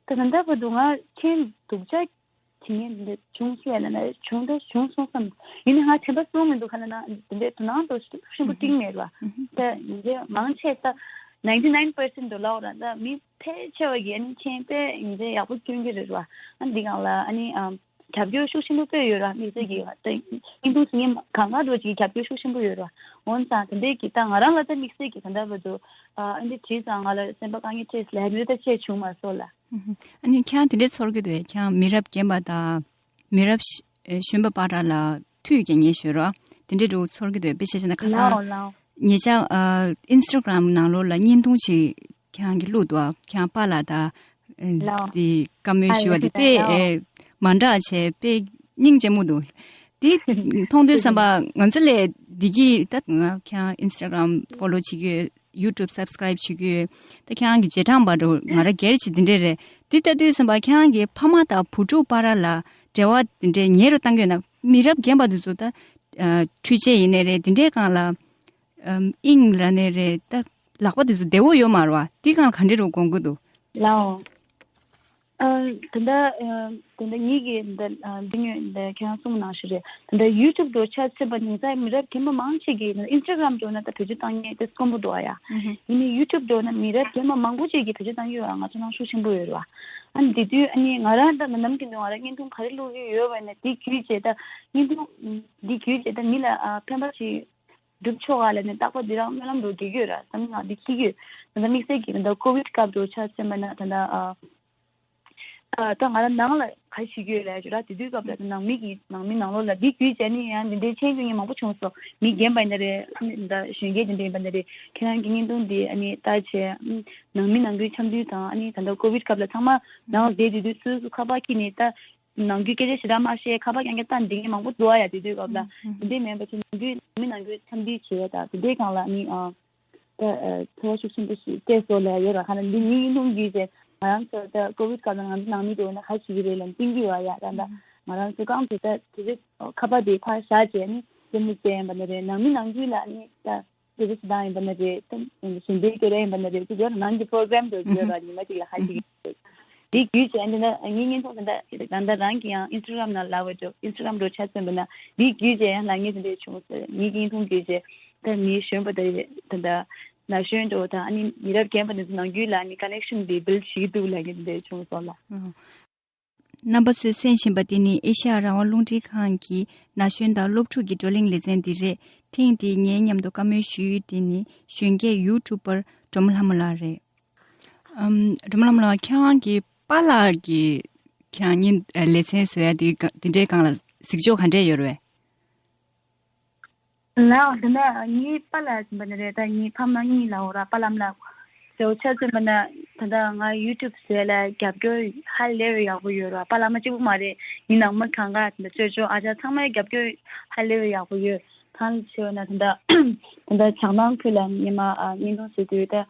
ད་ད་ལྟ་བར་དུ་ང་མཆན་སྡུག་ཅག་བྱེད་མཁན་འདི་བྱུང་སོང་ཡ་ལ་ན་བྱུང་ད་བྱུང་སོང་བསམ། ཡིན་ནའི་ང་དྲན་པ་སོང་མི་འདུག་ག་ལ་ན་འདི་འདྲའི་དོ་སྣང་དང་ཤུགས་ཆེན་པོ་སྤྲིང་མེད་ར། ད་འདི་མང་ཆེ་ད་ninety nine percent དུ་ལབ་ར། ད་མི་ཕལ་ཆེ་བ་གིས་ཨ་ནི་མཆན་དཔེ་འདི་འདྲའི་ཡག་པོ་སྐྱོན་གྱི་རེད་ར། ཨ་འདི་སྒང་ལ་ཨ་ནི་རྒྱབ་སྐྱོར་ཤུགས་ཆེན་པོ་དཔེ་ཡོད་ར། དམིགས་བསལ་གྱི་ད་བརྙན་ཐུང་གཟིགས་མཁན་གང་ག་འགྲོ་ཅིག་གིས་རྒྱབ་སྐྱོར་ཤུགས་ཆེན་པོ་ཡོད་ར། འོན་ཙང་དེ་འདྲའི་གི་ད་ང་རང་ལ་ད་དམིགས་བསལ་གྱི་ད་ལྟ་བར་དུ་ཨ་འདི་བྲིས་ཙང་ང་ལ་སེམས་པ་དཀའ་ངལ་སྤྲད་ལབ་ཡ་འདི་ད་བྱས་བྱུང་མ་སོང་ལ། ཨ་ནི་ཁྱེད་རང་དེ་འདྲའི་ཚོར་གྱི་འདུག་གས། ཁྱེད་རང་མི་རབས་རྒན་པ་དང་མི་རབས་གཞོན་པ་བར་ལ་མཐུད་རྒྱག་མཁན་ཞིག་རེད། དེ་འདྲའི་འདྲ་བོ་ཚོར་གྱི་འདུག་གས། དཔེ་ཆ་བཞག་ན་ཁ་སང་ལའོ་ལའོ། ཉེ་ཆར་ཨ་ཨིན་སི་ཊ་གྷ་རམ་ནང་ལོགས་ལ་བརྙན་ཐུང་ཞིག་ ཁྱེད་རང་གི་བླུགས་འདུག་ཨ། ཁྱེད་རང་པཱ་ལགས་དང་། ཨེ། ལའོ། དེ་བཀའ་མོལ་ཞུ་བ་དེ་དཔེ། ཨེ། མ་འདྲ་བྱས་དཔེ་སྙིང་རྗེ་མོ་འདུག་དེ་མཐོང་དུས་ཙམ་པ་ང་ཚོ་ལས་འདི་གི་ད་ང་ཁྱེད་རང་Instagram follow་བྱེད་ཀྱི་ཡོད། YouTube subscribe་བྱེད་ཀྱི་ཡོད། ད་ཁྱེད་རང་གི་རྗེས་འབྲང་པ་འགྲོ་ང་རང་སྒེར་གྱི་དེ་འདྲས་རེད། དེ་ལྟ་དུས་ཙམ་པ་ཁྱེད་རང་གི་ཕ་མ་དང་བུ་ཕྲུག་བར་ལ་འབྲེལ་བ་དེ་འདྲས་ཉེ་རུ་བཏང་གི་ཡོད་ན། མི་རབས་རྒན་པ་དེ་ཚོ་ད་ཨ། འཕྲུལ་ཆས་ཡིན་ནའི་རེད། དེ་འདྲས་སྒང་ལ་ཨམ། དབྱིངས་ལ་ནས་རེད། ད་ལག་པ་དེ་ཚོ་བདེ་བོ་ཡོད་མ་རེད་བ། དེ་སྒང་ལ་ག་འདྲས་རུ་དགོངས་ཀྱི་འདུག་ལའོ། ཨ། ད་ལྟ་ཨ། ད་ལྟ་ངེད་ཀྱིས་ད་ཨ། འདི་ཉོས་ད་ཁྱེད་རང་གསུངས་ནང་བཞིན་རེད། ད་ལྟ་YouTube་འགྲོ་ཆ་ཚེ་པ་ཉིན་ཙང་མི་རབས་རྒན་པ་མང་ཆེ་གིས་Instagram་འགྲོ་ན་ད་བེད་སྤྱོད་བཏང་མཁན་དེ་དཀོན་པོ་འདུག་ཨ་ཡ། ཨུ་ཧུ། ཡིན་ནའི་YouTube་འགྲོ་ན་མི་རབས་རྒན་པ་མང་པོ་ཅིག་གིས་བེད་སྤྱོད་བཏང་གི་ཡོད་ཨ། ང་ཚོ་ནང་ཤུགས་ཆེན་པོ་ཡོད་རེད་བ། ཨ་ནི་དེ་དུས་ཨ་ནི་ང་རང་ད་ནམ་རྒྱུན་དུ་ང་རང་བརྙན་ཐུང་ག་རེ་བླུག་གི་ཡོད་པ་ཡིན་ན་དེ་བརྒྱུད་བྱས་ད་བརྙན་ཐུང་དེ་བརྒྱུད་བྱས་ད་མི་ལ་ཨ། ཕན་པ་ཞིག་སྒྲུབ་ཆོག་ག་ལབ་ནས་རྟག་པར་འདི་རང་སྨོན་ལམ་འགྲོ་དགོས་ཀྱི་ཡོད་ར། བསམ་ང་འདི་ཤེས་ཀྱི་ཡོད། ད་ལྟ་དམིགས་བསལ་གྱི་ད་ལྟ་ཀོ་ཝིད་སྐབས་འགྲོ་ཆ་ཚེ་མ་ན་ད་ལྟ་ཨ། ཨ། ད་ང་རང་ནང་ལ་ག་ཞིག་ཡོད་ལབ་ཞུ་ར། དེ་དུས་སྐབས་ལ་ནང་མི་གི་ནང་མི་ནང་ལོགས་ལ་འདི་བརྒྱུད་བྱས་ནས་ཡང་འདི་འདྲའི་མཆན་རྒྱུ་ངས་མང་པོ་བྱུང་སོང་། མི་རྒན་པ་ཡིན་ན་རེད། ཨ་ནི་ད་གཞོན་སྐྱེས་དེ་འདྲ་ཡིན་པ་ན་རེད། ཁྱེད་རང་གི་བརྙན་ཐུང་འདི་ཨ་ནི་ལྟ་བྱས་ནང་མི་ནང་ཁུལ་འཆམ་མཐུན་དང་། ཨ་ནི་ད་ལྟ་ཀོ་ཝིད་སྐབས་ལ་ཚང་མ་ནང་ལ་བསྡད་དུས་དུས་སོ་སོ་ཁ་པར་ཁྱེར་ནས་ད་ནང་ཁུལ་སྐད་ཆ་ཞེ་དྲག་མ་བཤད། ཁ་པར་རྐྱང་རྐྱང་བཏང་འདི་ངས་མང་པོ་འདུག་ཨ་ཡ། དེ་དུས་སྐབས་ལ་ཨུ་ཧུ། དེ་འདྲ་མིན་པ་ཅིག་ནང་ཁུལ་ནང་མི་ནང་ཁུལ་འཆམ་མཐུན་བྱས་ད་དེ་འདྲའི་སྒང་ལ་ནི་ཨ། ད་ཨ། ཚོར་བ་ཤུགས་ཆེན་པོ་ཞིག་སྐྱེས་སོང་ལབ་ཡོད་ར། ཁ་ན་འདི་ཉིད་ཡིན་ཐུང་གིས་ཟེར། ང་རང་ཚོ་ད་ཀོ་ཝིད་སྐབས་ལ་ང་ཚོ་ནང་མི་དེ་འོ་ན་ག་ཞིག་གི་རེད་ལབ་བསྟན་གྱི་ཡོད་ཡ། ད་ད་ང་རང་ཚོ་གང་དེ་ད་དེ་རིགས་ཁ་པར་དེ་ཕར་བཞག་བྱས་ནི་སེམས་ནི་བཙན་ཡིན་པ་ནི་རེད། ནང་མི་ནང་ཁུལ་ལ་ནི་ད་དེ་རིགས་སུ་བཏང་ཡིན་པ་ནི་རེད། ད་ཞིང་པའི་སྐད་ར་ཡིན་པ་ནི་རེད། དེ་ཡོད་ནང་གི་པོ་རོ་གྷ་རམ་དེ་ཡོད་ར། ཉི་མ་གཅིག་ལ་ག་ཞིག་གི་རེད། དེ་བརྒྱུད་བྱས་འདི་ན་ངའི་བརྙན་ཐུང་དེ་འདྲ་ད་ལྟ་རང་གི་ཡང་ཨིན་སི་ཊ་གྷ་རམ་ནང་ལབ་པ་འགྲོ། ཨིན་སི་ཊ་གྷ་རམ་འགྲོ་ཆ་མཚོན་པ་ན་འདི་བརྒྱུད་བྱས་ཡང་ལབ་མཁན་དེ་འདྲ་བྱུང་སོང་། ངའི་བརྙན་ཐུང་བརྒྱུད་བྱས་ད་མི་གཞོན་པ་དེ་ད་ལྟ་ན་གཞོན་འགྲོ་དང་ཨ་ནི་མི་རབས་རྒན་པ་དེ་ཚོ་ནང་ཁུལ་ལ་ནི་ཀ་ནེག་ཤན་དེ་བིལ་ཌི་བྱེད་ཀྱི་འདུག་ལབ་མཁན་དེ་འདྲ་བྱུང་སོང་ལ། ཨོ། རྣམ་པ་ཚོས་གསན་བཞིན་པ་འདི་ནི་ཨེ་ཤ་ཡ་རང་དབང་རླུང་འཕྲིན་ཁང་གི་ན་གཞོན་དང་སློབ་ཕྲུག་གི་བགྲོ་གླེང་ལེ་ཚན་འདི་རེད། ཐེངས་འདིའི་ངའི་མཉམ་དུ་བཀའ་མོལ་ཞུ་ཡུལ་འདི་ནི་གཞོན་སྐྱེས་ཡུ་ཊུབ་པར་སྒྲོལ་མ་ལྷ་མོ་ལགས་རེད། ཨམ། སྒྲོལ་མ་ལྷ་མོ་ལགས། ཁྱེད་རང་གི་པཱ་ལགས་ཀྱི་ཁྱེད་རང་གཉིས་ལེ་ཚན་བཟོ་ཡ་དེ་ག་དེ་འདྲའི་སྒང་ལ་གཟིགས་ཕྱོགས་ག་འདྲས་ཡོད་རེད་པས། ལགས། དེ་ནས་ངའི་པཱ་ལགས་ཟེར་བ་ནི་རེད། ད་ངའི་ཕ་མ་གཉིས་ལ་འོ་ར་པཱ་ལགས་ལ་ཟེར་བ་ཆ་མཚོན་པ་ན་ད་ལྟ་ང་ཡུ་ཊུབ་བཟོས་ལ་རྒྱབ་སྐྱོར་ཧ་ལས་པའི་ཡག་པོ་ཡོད་ར། པཱ་ལགས་མ་གཅིག་པུ་མ་རེད། ངའི་ནང་མི་གང་ག་ད་ལྟ་ཅོ་ཅོ་ཨ་ཅག་ཚང་མའི་རྒྱབ་སྐྱོར་ཧ་ལས་པའི་ཡག་པོ་ཡོད། ད་ལ་བྱས་པ་ན་ད་ལྟ་ད་ལྟ་བྱང་ཐང་ཁུལ་ལ་ཉི་མ་ཨ་བརྙན་ཐུང་བཟོས་དུས་ད་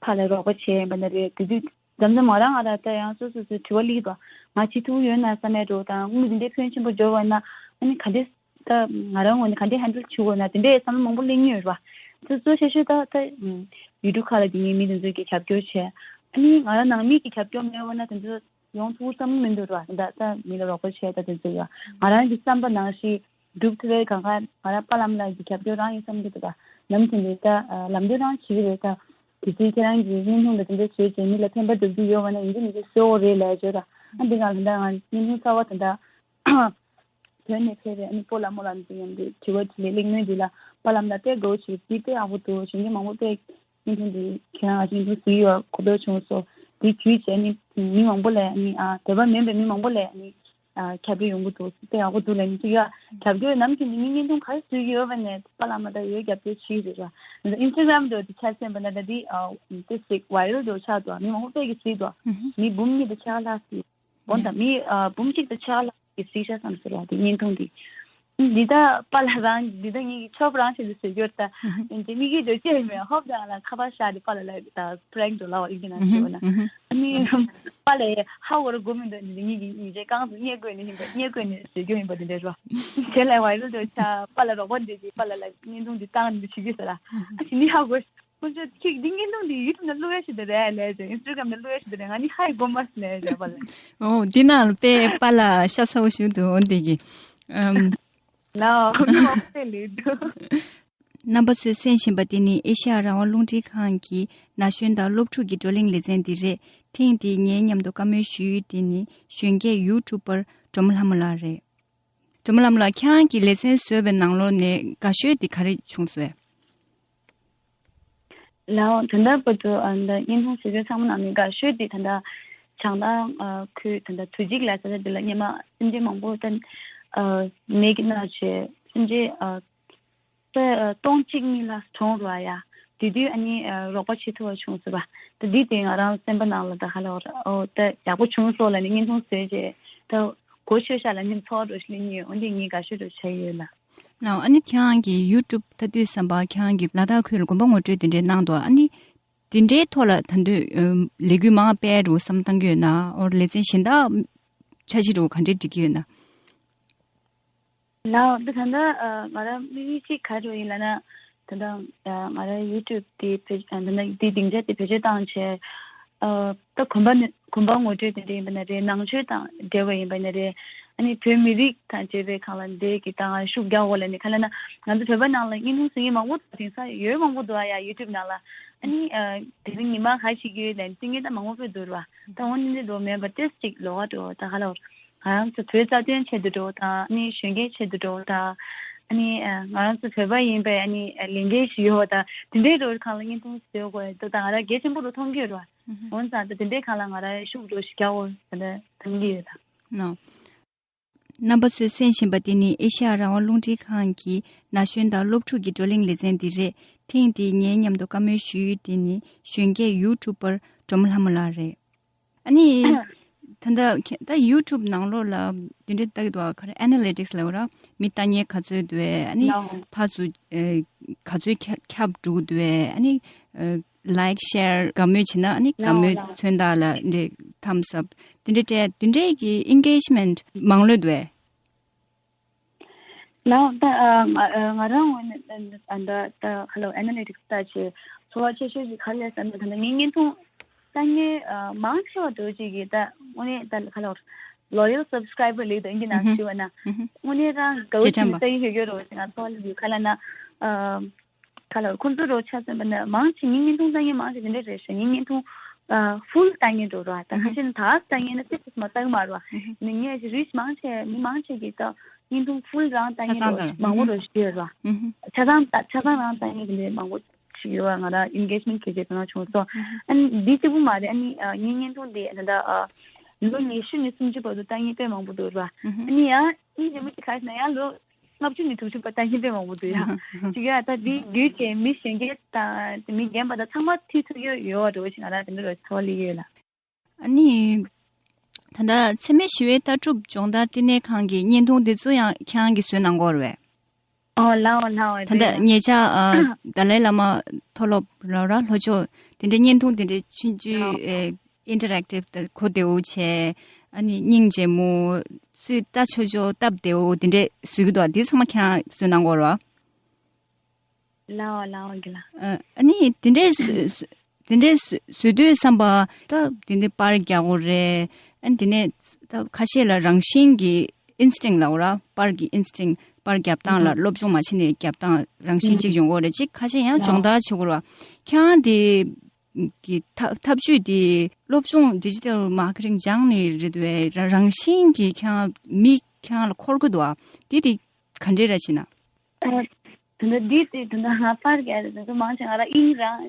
ཕར་ལ་རོགས་པ་བྱས་ཡིན་པ་ནི་རེད། དེ་དུས་མཚམས་མཚམས་ང་རང་ང་རང་ད་ཡང་སོ་སོ་སོའི་དྲི་བ་སླེབས་འདུག་ང་བྱེད་ཐུབ་ཡོད་ན་བསམ་ཡས་འགྲོ་དང་དངུལ་འདི་འདྲའི་ཕོན་ཆེན་པོ་འབྱོར་བ་ན་ཨ་ནི་ག་འདྲས་ད་ང་རང་ངོས་ནས་ག་འདྲས་ཧན་ཌལ་བྱེད་དགོས་ན་དེ་འདྲའི་བསམ་བློ་མང་པོ་སླེབས་མྱོང་ཡོད་རེད་པ། སོ་སོ་ཤ་ཤོད་ད་ད་ཡུ་ཊུབ་ཁ་ལ་དེ་ངའི་མི་དེ་ཚོས་ཀྱི་རྒྱབ་སྐྱོར་བྱས། ཨ་ནི་ང་རང་ནང་མི་གི་རྒྱབ་སྐྱོར་མེད་པ་ན་དེ་ཚོ་ཡོང་ཐུབ་བསམ་བློ་མི་འདུག་ར། ད་ད་མི་ལ་རོགས་པ་བྱས་ད་དེ་ཚོ་ཡོད། ང་རང་གི་བསམ་པ་ནང་བཞིན་སྒྲུབ་ཐུབ་པའི་གང་ག་ང་རང་པཱ་ལགས་ལགས་ཀྱི་རྒྱབ་སྐྱོར་རང་ཡིན་བསམ་གྱི་འདུག་ད་ནམ་རྒྱུན་ནས་ད་ལམ་སྟོན་རང་བྱེད་ཀྱི་རེད། ད་དེ་ཚོའི་ཁྱེད་རང་གི་བརྙན་ཐུང་ལ་དེ་འདྲ་བྱས་བྱས་མི་ལ་ཕན་པ་སྒྲུབ་རྒྱུ་ཡོད་པ་ན་ཡིན་གཅིག་མིན་གཅིག་བཟོ་དགོས་རེད་ལབ་བརྗོད་ད། ཨ་འདི་ག་ལ་ད་ང་བརྙན་ཐུང་གསར་པ་ད་ད་བོད་ནས་ཕེབས་པའི་ཨ་ནི་སྤོ་ལགས་རྨོ་ལགས་འདི་མཉམ་དུ་དྲི་བ་དྲིས་ལན་གླེང་མོལ་འདི་ལ་པཱ་ལགས་ལ་དཔེ་དགའ་བོ་བྱས། འདི་དཔེ་ཡག་པོ་འདུག་གཞོན་སྐྱེས་མང་པོ་དཔེ་བརྙན་ཐུང་འདི་ཁྱེད་རང་ལ་བརྙན་ཐུང་གཟིགས་ཡོད་གོ་ཐོས་བྱུང་སོང་། འདི་བརྒྱུད་བྱས་ནི་མི་མང་པོ་ལ་ནི་ཨ་བོད་པ་མིན་པའི་མི་མང་པོ་ལ་ནི་ཨ་ཁྱབ་རྒྱ་ཡོང་གི་འདུག་དཔེ་ཡག་པོ་འདུག་ལབ་ནི་ཅིག་ཡོད། ཁྱབ་རྒྱ་ནམ་རྒྱུན་ནི་ངའི་བརྙན་ཐུང་ག་རེ་བཟོས་ཀྱི་ཡོད་པ་ནས་པཱ་ལགས་མ་ད་ཡོད་རྒྱབ་སྐྱོར་བྱེད་རེད་ར། ཨིན་སི་ཊ་གྷ་རམ་འདྲ་དེ་ཆ་མཚོན་པ་ན་ད་འདི་ཨ་དེ་ཞིག་ཝའི་རལ་འདྲ་ཆགས་འདུག་མི་མང་པོ་དཔེ་གི་གཟིགས་འདུག་མི་འབུམ་གཉིས་དང་ཕྱེད་ཀ་ལྷག་གཟིགས། འོན་ཏེ་མི་ཨ་འབུམ་གཅིག་དང་ཕྱེད་ཀ་ལྷག་གིས་གཟིགས་ཤག་བསམ་སོང་ར་དེ་བརྙན་ཐུང་དེ། འདི་ད་པཱ་ལགས་རང་འདི་ད་ངེད་ཀྱི་ཆོབ་རང་བྱེད་དུ་བཟོས་རྒྱུར་ད། ཨིན་ཅི་མི་གིས་འདོད་ཅེས་མེད་ཧོབ་དང་ལ་ཁ་པར་བཞག་དེ་པཱ་ལགས་ལ་ད་པྲེང་འགྲོ་ལ་བ་ཨིན་ཅི་ན་ཟེར་བ་ན། ཨ་ནི་པཱ་ལགས་ཧ་གོ་ར་གོ་མི་འདུག་འདི་ངེད་ཀྱི་ཉིན་བྱེད་རྐང་དུ་རྙེད་དགོས་ནི་ཡིན་པ་རྙེད་དགོས་ནི་བཟོས་རྒྱུ་ཡིན་པ་འདི་འདྲ་རོ། དེ་ལ་ཝའི་རལ་འདོད་ཆ་པཱ་ལགས་རོགས་པ་འདོད་ཅེས་པཱ་ལགས་ལ་བརྙན་ཐུང་འདི་བཏང་འདི་བྱེད་རྒྱུ་ཟེར་ལ། ཨ་ཅི་མི་ཧ་གོ། ཁོང་ཚོས་ཁྱེད་འདི་བརྙན་ཐུང་འདི་ཡུ་ཊུབ་ནང་བླུག་ཡ་ཞིག་དེ་རེད་ལས་ཟེར། ཨིན་སི་ཊ་གྷ་རམ་ནང་བླུག་ཡ་ཞིག་དེ་རེད། ང་ནི་ཧ་ཡི་གོ་མ་སོང་ལས་ཟེར་པ་ལ། ཨོ་འདི་ནང་ལ་དཔེ་པཱ་ལགས་ཤ་ཚ་བོ་ཞིག་འདུག་འོ་འདི་གི། ཨམ། ལའོ་ཁོང་ཚོ་དཔེ་ལས་འདུག་རྣམ་པ་ཚོས་གསན་བཞིན་པ་འདི་ནི་ཨེ་ཤ་ཡ་རང་དབང་རླུང་འཕྲིན་ཁང་གི་ན་གཞོན་དང་སློབ་ཕྲུག་གི་བགྲོ་གླེང་ལེ་ཚན་འདི་རེད། ཐེངས་འདིའི་ངའི་མཉམ་དུ་བཀའ་མོལ་ཞུ་ཡུལ་འདི་ནི་གཞོན་སྐྱེས་ཡུ་ཊུབ་པར་སྒྲོལ་མ་ལྷ་མོ་ལགས་རེད། སྒྲོལ་མ་ལྷ་མོ་ལགས། ཁྱེད་རང་གིས་ལེ་ཚན་བཟོས་པའི་ནང་ལོགས་ནས་དགའ་ཤོས་དེ་ག་རེ་བྱུང་སོང་། ལའོ། ད་ལྟ་བར་དུ་ཨ་ད་བརྙན་ཐུང་བཟོ་རྒྱུ་ཚང་མ་ནང་ནས་དགའ་ཤོས་དེ་ད་ལྟ་བྱང་ཐང་ཨ་ཁུལ་ད་ལྟ་དུར་འཇིགས་ལ་ས་ཆ་འདི་ལ་སྔོན་མ་སེམས་ཅན་མང་པོ་ད་ཨ་མེ་གི་མནར་བྱས་སེམས་ཅན་ཨ་ད་ཨ་སྟོང་གཅིག་གཉིས་ལ་གྲོངས་འགྲོ་བ་ཡ། དེ་དུས་ཨ་ནི་ཨ་རོགས་པ་བྱེད་ཐུབ་པ་བྱུང་སོང་བ། ད་འདི་དེ་ང་རང་སེམས་པ་ནང་ལ་ད་ཧ་ལ་བ་ར་ཨོ་ད་ཡག་པོ་བྱུང་སོང་ལབ་ནས་བརྙན་ཐུང་བཟོས་རྗེས་ད་གོ་ཆོད་ཤག་ལབ་ནས་ཚོར་བ་འདྲ་ཞིག་སླེབས་ཀྱི་ཡོད། འོན་ཏེ་ངས་དགའ་ཤོས་འདྲ་བྱས་ཡོད་ལ། ལགས་ཨ་ནི་ཁྱེད་རང་གི་ཡུ་ཊུབ་ལྟ་དུས་ཙམ་པ་ཁྱེད་རང་གི་ལ་དྭགས་ཁུལ་ལ་དགོན་པ་ངོ་སྤྲོད་དེ་འདྲའི་གནང་འདུག་ཨ་ནི་དེ་འདྲའི་ཐོག་ལ་ད་དུང་ཨམ་ལས་འགུལ་མང་སྤེལ་འགྲོ་བསམ་བཏང་གི་ཡོད་ན། ཨོ་ལེ་ཚན་གཞན་དག་འཆར་གཞི་འགྲོ་ག་འདྲས་སྒྲིག་གི་ཡོད་ན། ལགས་འདི་ད་ལྟ་ང་རང་དམིགས་ཡུལ་གཅིག་ག་རེ་ཡིན་ལབ་ན། ད་ལྟ་ང་རང་ཡུ་ཊུབ་དེ་བེད་ད་ལྟ་དེ་སྡིངས་ཆ་དེ་བེད་སྤྱོད་བཏང་བྱས། ད་གོམ་པ་ནི་གོམ་པ་ངོ་སྤྲོད་དེ་འདྲ་ཡིན་པ་ན་རེད། ནང་ཆོས་དང་འབྲེལ་བ་ཡིན་པ་ན་རེད། ཨ་ནི་བོད་མི་རིགས་དང་འབྲེལ་བའི་སྒང་ལ་འདི་གི་ད་ང་ཤུགས་རྒྱག་དགོས་ལབ་ནས་ག་ལབ་ན། ང་ཚོ་བོད་པ་ནང་ལ་བརྙན་ཐུང་བཟོ་མཁན་མང་པོ་དེང་སང་ཡོད་མང་པོ་འདུག་ཨ་ཡ་ཡུ་ཊུབ་ནང་ལ། ཨ་ནི་དེ་རིང་ཉི་མ་ག་ཞིག་ཡོད་ལབ་ནས་བརྩི་མཁན་ད་མང་པོ་དཔེ་འདུག་ར། ད་འོ་ནི་འདི་འགྲོ་མེད་པ་ཏེས་ཅིག་ལོགས་ཀ་འགྲོ་ད་ག་ལ་བར་ང་རང་ཚོ་བོད་རྩ་དོན་ཆེད་དུ་འགྲོ་དང་ཨ་ནི་གཞོན་སྐྱེས་ཆེད་དུ་འགྲོ་དང་། ཨ་ནི་ང་རང་ཚོ་བོད་པ་ཡིན་པའི་ཨ་ནི་ལས་འགན་ཞིག་ཡོད་དང་དེ་འདྲའི་འགྲོ་སྒང་ལ་བརྙན་ཐུང་བཟོ་དགོས་འདུག་ད་ང་རང་གལ་ཆེན་པོ་རུ་མཐོང་གི་ཡོད་ར། འོན་ཙང་ད་དེ་འདྲའི་སྒང་ལ་ང་རང་ཤུགས་འགྲོ་ཞིག་རྒྱག་དགོས་ད་མཐོང་གི་ཡོད་ད། ནོ། རྣམ་པ་ཚོས་གསན་བཞིན་པ་འདི་ནི་ཨེ་ཤ་ཡ་རང་དབང་རླུང་འཕྲིན་ཁང་གི་ན་གཞོན་དང་སློབ་ཕྲུག་གི་བགྲོ་གླེང་ལེ་ཚན་འདི་རེད། ཐེངས་འདིའི་ངའི་མཉམ་དུ་བཀའ་མོལ་ཞུ་ཡུལ་འདི་ནི་གཞོན་སྐྱེས་ཡུ་ཊུབ་པར་སྒྲོལ་མ་ལྷ་མོ་ལགས་རེད། ཨ་ནི། ད་ལྟ་ཁྱེད་ད་ཡུ་ཊུབ་ནང་ལོགས་ལ་འདི་འདྲའི་ལྟ་གི་འདུག་ཨ་ཁ་རེ་ཨེ་ན་ལི་ཊིག་སི་ལབ་ར། མི་ལྟ་མཁན་ག་ཚོད་འདུག་ཨ་ནི་ལའོ། ཕར་ཚུར་ཨེ་ག་ཚོད་ཁྱབ་ཁྱབ་འགྲོ་གི་འདུག་ཨ་ནི་ཨེ་ལའིཀ་ཤེར་དགའ་མོས་བྱེད་ན་ཨ་ནི་དགའ་ལའོ་མོས་ལའོ། མཚོན་རྟགས་ལ་འདི་ཐམ་སི་ཨབ་འདི་འདྲའི་སྤྲད་འདི་འདྲའི་གི་ཨེན་གེ་ཇི་མེན་ཊི་མང་ལོས་འདུག་ཨེ། ལའོ་ད་ཨ་ང་ཨ་ང་རང་ངོས་ནས་ཨ་ད་ད་ཧ་ལོ་ཨེ་ན་ལི་ཊིག་སི་ལྟ་བྱས་ཚོར་བ་ཆེ་ཤོས་ཤིག་ག་རེ་རེད་ཟེར་ན། ད་ལྟ་ངའི་བརྙན་ཐུང་ལྟ་མཁན་ཨ་མང་ཆེ་བ་འདྲ་ཅིག་གིས་ད་དངོས་གནས་ད་ཧ་ལོ་ལོ་ཡལ་སབ་སི་ཀ་རའི་བར་ལབ་དོན་གྱི་ནང་ཞུ་བ་ན་དངོས་གནས་རང་དགའ་བོ་བྱེད་ནས་ལྟ་གི་ཡོད་ཀྱི་རེད་ཟེར་ང་ཚོ་ལ་ཡོད་ག་ལབ་ན་ཨ། ག་ལ་ཁོང་ཚོ་རོ་ཆ་ཚང་པ་ན་མང་ཆེ་ངའི་བརྙན་ཐུང་ལྟ་མཁན་མང་ཆེ་དེ་འདྲ་རེད་ཤག་ངའི་བརྙན་ཐུང་ཨ་ཧྥུལ་ལྟ་མཁན་འགྲོ་ར། ད་ཁ་ཤས་ནི་ད་ལྟ་མཁན་ན་ཏིག་ཙམ་མ་ལྟ་གི་མ་རེད་བ། ནི་ངས་ཅིག་རིགས་མང་ཆེ་མི་མང་ཆེ་གིས་ད་བརྙན་ཐུང་ཧྥུལ་རང་ལྟ་མཁན་འགྲོ་མང་པོ་འགྲོ་ཞིག་ཡོད་ར། ཆ་ཚང་ལྟ་ཆ་ཚང་རང་ལྟ་མཁན་དེ་འདྲ་མང་པོ་ཞིག་ཡོད་བ། ང་རང་ཨེན་གེ་ཇི་མེན་ཊི་གལ་ཆེ་དོ་སྣང་བྱུང་སོང་། ཨ་ནི་འདི་གཅིག་པུ་མ་རེད། ཨ་ནི་ཨ་ངའི་བརྙན་ཐུང་དེ་ད་ལྟ་ཨ་ལོ་ཉི་ཤུ་ནས་སུམ་ཅུ་བར་དུ་ལྟ་མཁན་དཔེ་མང་པོ་འདུག་ར། ཨ་ནི་ཡང་ཨ་ནི་རྗེས་མ་ཅིག་ག་རེ་ཟེར་ན་ཡང་ལོ་ལྔ་བཅུ་ནས་དྲུག་ཅུ་བར་ལྟ་མཁན་དཔེ་མང་པོ་འདུག་ཡ། ཅིག་ཡ་ད་འདི་དུས་དེ་མི་གཞོན་སྐྱེས་དང་མི་རྒན་པ་དང་ཚང་མ་མཐུད་ཐུབ་ཡོད་ཡོད་འགྲོ་ཞིག་ང་རང་དེ་འདྲ་རོ་ཚོར་ལི་ཡོད་ལ། ཨ་ནི། ད་ལྟ་འཚེ་མེད་ཞི་བའི་ལྟ་གྲུབ་སྦྱོང་བརྡར་བསྟི་གནས་ཁང་གི་བརྙན་ཐུང་འདི་ཚོ་ཡང་ཁྱེད་རང་གིས་བཟོས་གནང་གི་ཡོད་རེད་པས། ཨོ་ལའོ་ལའོ། ད་ལྟ་ཉེ་ཆར་ཨ་ཏཱ་ལའི་བླ་མ་མཐོ་སློབ་ལ་ར་ལྷོ་ཕྱོགས་དེ་འདྲའི་བརྙན་ཐུང་དེ་འདྲའི་ཆུང་ཆུང་ཨེ་ཨིན་ཊར་ཨེག་ཊིབ་ད་གོ་བདེ་བོ་བྱས། ཨ་ནི་སྙིང་རྗེ་མོ། སུས་ལྟ་ཆོག་ཆོག་སྟབས་བདེ་བོ་དེ་འདྲས་བཟོས་ཀྱི་འདུག་དེ་ཚང་མ་ཁྱེད་རང་བཟོས་གནང་གི་ཡོད་རེད་པ། ལའོ་ལའོ་གི་ལ། ཨ་ཨ་ནི་དེ་འདྲས་བཟོ་བཟོ་དེ་འདྲས་བཟོ་བཟོ་དུས་ཙམ་པ་ད་དེ་འདྲས་པར་རྒྱག་དགོས་རེད། ཨ་ནི་དེ་ནས་ད་ཁ་ཤས་ལ་རང་བཞིན་གྱི་ཨིན་སི་ཊིང་ལབ་དགོས་རེད་པ། པར་གྱི་ཨིན་སི་ཊིང་པར་རྒྱབ་སྟངས་ལ་སློབ་སྦྱོང་མ་བྱས་ནས་རྒྱབ་སྟངས་རང་བཞིན་གཅིག་ཡོང་གི་ཡོད་རེད། གཅིག་ཁ་ཤས་ཡང་སྦྱོང་བརྡར་བྱེད་དགོས་རེད་པ། ཁྱེད་རང་དེ་གི་ཐབས་ཐབས་ཇུས་དེ་སློབ་སྦྱོང་ཌི་ཇི་ཊལ་མར་ཀེ་ཊིང་སྦྱངས་ནས་རེད་འདུག་གས། ར་རང་བཞིན་གྱིས་ཁྱེད་རང་མིག་ཁྱེད་རང་ལ་འཁོར་གྱི་འདུག་ག་དེ་དེ་ག་འདྲས་ར་བྱས་ན། ཨ་དེ་འདྲ་འདི་དེ་དེ་འདྲ་ང་པར་རྒྱག་རེད། དེ་ཚོ་མང་ཆེ་ང་རང་དབྱིངས་རང་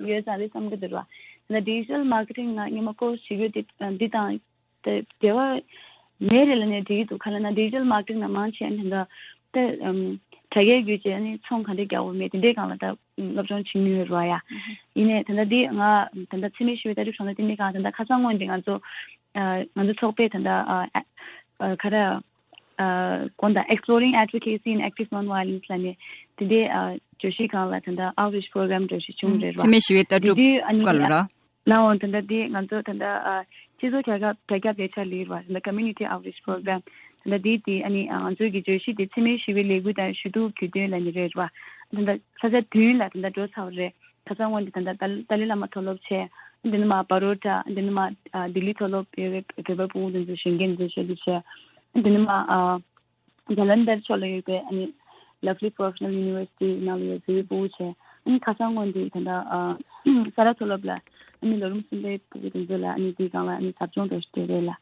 ཡོད་ཙང་རེད་བསམ་གྱི་འདུག་ར། དེ་འདྲ་ཌི་ཇི་ཊལ་མར་ཀེ་ཊིང་ནང་སྔོན་མ་ཀོར་སི་བྱེད་རྒྱུ་དེ་འདི་དང་དེ་འབྲེལ་བ་མེད་རེད་ལབ་ནས་འགྲིག་གི་འདུག་ག་ལབ་ན་ཌི་ཇི་ཊལ་མར་ཀེ་ཊིང་ནང་མང་ཆེ་ནི་ད་ལྟ་དྲ་རྒྱའི་བརྒྱུད་བྱས་ནས་ཚོང་ག་འདྲས་རྒྱག་དགོས་མེད་དེ་འདྲའི་སྒང་ལ་ད་སློབ་སྦྱོང་བྱེད་མྱོང་ཡོད་རེད་བ་ཡ། ཡིན་ནའི་ད་ལྟ་འདི་ང་ད་ལྟ་འཚེ་མེད་ཞི་བའི་ལྟ་གྲུབ་སྦྱོང་བརྡར་བསྟི་གནས་ཁང་ད་ལྟ་ཁ་སང་སྔོན་འདི་ང་ཚོ་ང་ཚོ་ཚོགས་པས་ད་ལྟ་ག་རེ་དགོངས་དག Exploring Advocacy in Active Nonviolence ལབ་ནས་དེ་འདྲའི་བརྗོད་གཞི་སྒང་ལ་ད་ལྟ་outreach program འདྲ་ཞིག་བྱུང་རེད་བ། འཚེ་མེད་ཞི་བའི་ལྟ་གྲུབ་དེ་དུས་ཨ་ནི་སྐོར་ལ་ར། ལའོ་ད་ལྟ་དེ་ང་ཚོ་ད་ལྟ་ཨ་སྤྱི་ཚོགས་དྲ་རྒྱ་དྲ་རྒྱ་ལས་འཆར་ལས་རེད་བ། ད་ལྟ་Community Outreach Program ད་ལྟ་དེ་དེ་ཨ་ནི་ཨ་ང་ཚོའི་གི་བརྗོད་གཞི་དེ་འཚེ་མེད་ཞི་བའི་ལས་འགུལ་དང་ཞུ་གཏུག་རྒྱུད་སྟོན་ལབ་ནི་རེད་བ། ད་ལྟ་ས་ཆ་བདུན་ལ་ད་ལྟ་འགྲོ་ཚར་བ་རེད། ཁ་སང་སྔོན་དེ་ད་ལྟ་ཏཱ་ཏཱ་ལའི་བླ་མ་མཐོ་སློབ་བྱས། འདི་ནས་མར་བ་རོ་ཌ། འདི་ནས་མར་ཨ་ལྡི་ལི་མཐོ་སློབ་ཡོད་པའི་བོད་པ་ཕྲུ་གུ་དེ་ཚོ་གཞོན་སྐྱེས་འདི་ཚོ་བཤད་རྒྱུ་བྱས། འདི་ནས་མར་ཨ་ཇ་ལན་དར་ཕྱོགས་ལ་ཡོད་པའི་ཨ་ནི་Lovely Professional University ནང་ལ་ཡོད་བོད་པའི་ཕྲུ་གུ་བྱས། ཨ་ནི་ཁ་སང་སྔོན་དེ་ད་ལྟ་ཨ་ས་རཱ་མཐོ་སློབ་ལ་ཨ་ནི་ལོ་རིམ་གསུམ་པའི་ཕྲུ་གུ་དེ་ཚོ་ལ་ཨ་ནི་དེའི་སྒང་ལ་ཨ་ནི་ཟབ་སྦྱོང་འདྲ་ཞིག་སྤྲད་རེད་ལ། ཨ་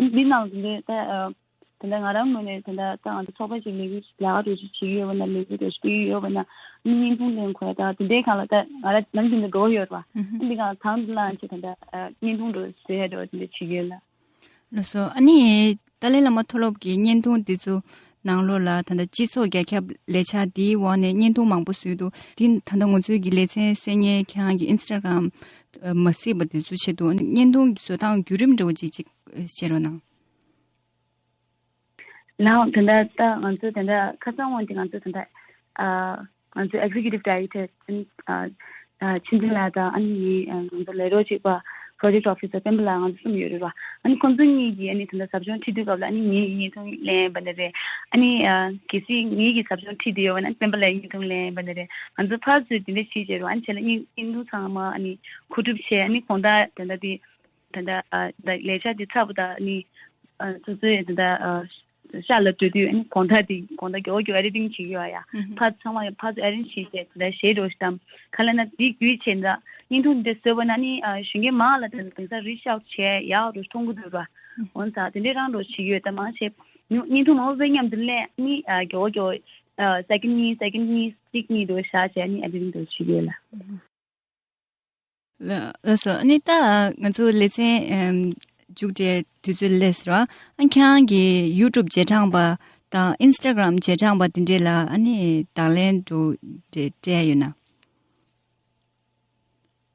ནི་འདི་ནང་དེ་འདྲའི་ད་ཨ་དེ་འདྲ་ང་རང་ངོས་ནས་དེ་འདྲ་ད་ང་ཚོ་ཚོགས་པ་ཞིག་ལས་འགུལ་ལས་ཀ་འདྲ་ཞིག་བྱེད་ཀྱི་ཡོད་པ་ན་ལས་འགུལ་འདྲ་ཞིག་སྤེལ་གྱི་ཡོད་པ་ན་ཨ་ནི་བརྙན་ཐུང་ལེན་དགོས་ད་དེ་འདྲའི་སྒང་ལ་ད་ང་རང་ནམ་རྒྱུན་དུ་དགའ་བོ་ཡོད་རེད་བ། ཨ་འདི་སྒང་ལ་དང་དུ་བླངས་བྱས་དེ་འདྲ་བརྙན་ཐུང་འདྲ་བཟོས་ཡ་འདྲ་བ་དེ་འདྲ་བྱེད་ཀྱི་ཡོད་ལ། ལགས་སོ། ཨ་ནི་ཏཱ་ལའི་བླ་མ་མཐོ་སློབ་ཀྱི་བརྙན་ཐུང་འདི་ཚོ་ནང་ལོགས་ལ་ད་ལྟ་སྤྱི་ཚོགས་རྒྱ་ཁྱབ་ལས་འཆར་འདིའི་འོག་ནས་བརྙན་ཐུང་མང་པོ་བཟོས་འདུག་འདི་ད་ལྟ་ང་ཚོའི་གི་ལེ་ཚན་གསན་མཁན་ཁྱེད་རང་གི་Instagram མ་གཟིགས་པ་དེ་ཚོའི་ཆེད་དུ་བརྙན་ཐུང་གི་བཟོ་སྟངས་བརྒྱུད་རིམ་འདྲ་བོ་ཅིག་ཅིག་བཤད་རོགས་གནང་། ལའོ། དེ་འདྲ་ད་ང་ཚོ་དེ་འདྲ་ཁ་སང་འོན་ཏེ་ང་ཚོ་དེ་འདྲ་ཨ་ང་ཚོ་executive director ཨ་ཨ་ཆུང་འཛིན་ལགས་དང་ཨ་ནི་ངའི་ཨ་ང་ཚོ་ལས་རོགས་གཅིག་པ་project officer སྤེན་པ་ལགས། ང་ཚོ་གསུམ་ཡོད་རེད་བ། ཨ་ནི་ཁོང་ཚོ་གཉིས་ཀྱིས་ཨ་ནི་དེ་འདྲ་ཟབ་སྦྱོང་ཁྲིད་དུས་སྐབས་ལ་ཨ་ནི་ངའི་བརྙན་ཐུང་ལེན་པ་ནི་རེད། ཨ་ནི་ཨ་གལ་སྲིད་ངའི་གི་ཟབ་སྦྱོང་ཁྲིད་དུ་ཡོད་པ་ན་སྤེན་པ་ལགས་བརྙན་ཐུང་ལེན་པ་ནི་རེད། ང་ཚོ་ཕར་ཚུར་དེ་འདྲ་བྱེད་བྱེད་རུང་ཨ་ནི་བྱས་ལ་བརྙན་བརྙན་ཐུང་ཚང་མ་ཨ་ནི་མཁོ་སྒྲུབ་བྱས། ཨ་ནི་དགོང་དག་དེ་འདྲ་དེ། ད་ལྟ་ཨ་ད་ལས་བྱ་འདི་ཚར་བ་དང་ནི་ཨ་སོ་སོའི་ད་ལྟ་ཨ་ཤག་ལ་སྡོད་དུས་ཨ་ནི་དགོང་དག་འདི་དགོང་དག་མགྱོགས་མགྱོགས་editing བྱེད་ཀྱི་ཡོད་ཡ། ཕར་ཚང་མ་ཕར་ཚུར་arrange བྱེད་བྱས་ད་ལྟ་ཞེ་དྲག་ཞིག་དང་ག་ལ་ན་འདི་བརྒྱུད་བྱས་ད་བརྙན་ཐུང་འདི་བཟོས་པ་ན་ནི་ཨ་གཞོན་སྐྱེས་མང་ལ་ད་ལྟ་དེང་སང་reach out བྱས་ཡག་རུ་མཐོང་གི་འདུག་ར། འོན་ཙང་དེ་འདྲའི་རང་རུ་བྱེད་ཀྱི་ཡོད། ད་མང་ཆེ་བརྙན་ཐུང་མང་པོ་བཟོས་མཉམ་དུ་ལས་ནི་ཨ་མགྱོགས་མགྱོགས་ཨ་second གཉིས་second གཉིས་གཅིག་གཉིས་འདྲ་བཞག་བྱས་ནི་editing འདྲ་བྱེད་ཀྱི་ཡོད་ལ། ལགས་སོ། ཨ་ནི་ད་ང་ཚོ་ལེ་ཚན་ཨམ་མཇུག་སྒྲིལ་དུས་ཚོད་སླེབས་སོང་། ཨ་ཁྱེད་རང་གི་YouTube རྗེས་འབྲང་པ་དང་Instagram རྗེས་འབྲང་པ་དེ་འདྲས་ལ་ཨ་ནི་དང་ལེན་འགྲོ་འདྲས་སྤྲད་ཡོད་ན།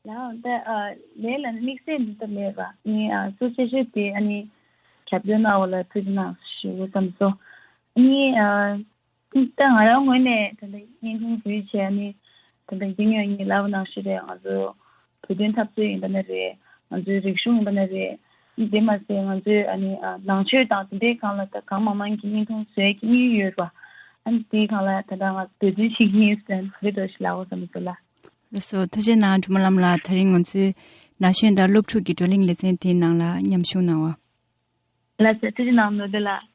ལའོ། ད་ཨ་ལས་ལ་དམིགས་བསལ་འདི་ལྟར་མེད་པ་ནི་ཨ་སུ་ཆེ་ཤོས་དེ་ཨ་ནི་རྒྱབ་སྐྱོར་གནང་བ་ལ་ཐུགས་རྗེ་གནང་ཞུ་དགོས་བསམ་སོང་། ཨ་ནི་ཨ། ད་ང་རང་ངོས་ནས་ད་ལྟ་བརྙན་ཐུང་བརྒྱུད་བྱས་ནི་ད་ལྟ་རྒྱུ་ཉོན་གཉིས་ལབ་ནང་བཞིན་རེད། ང་ཚོ་བོད་དོན་འཐབ་རྩོད་ཡིན་པ་ནི་རེད། ང་ཚོའི་རིག་གཞུང་ཡིན་པ་ནི་རེད། དེ་མ་ཟད་ང་ཚོའི་ཨ་ནི་ཨ་ནང་ཆོས་དང་དེ་འདྲའི་སྒང་ལ་ད་གང་མང་མང་གི་བརྙན་ཐུང་བཟོས་ཀྱི་དམིགས་ཡུལ་ཡོད་རེད་བ། ཨ་ནི་དེའི་སྒང་ལ་ད་ལྟ་ང་འབད་བརྩོན་བྱེད་ཀྱི་ཡིན་ཟེར་དེ་འདྲ་ཞིག་ལབ་དགོས་བསམ་སོང་ལ། ལགས་སོ། ཐུགས་རྗེ་གནང་སྒྲོལ་མ་ལགས། ད་རིང་ང་ཚོའི་ན་གཞོན་དང་སློབ་ཕྲུག་གི་བགྲོ་གླེང་ལེ་ཚན་དེའི་ནང་ལ་མཉམ་ཞུགས་གནང་བ། ལགས་སོ། ཐུགས་རྗེ་གནང་ནོར་བུ་ལགས།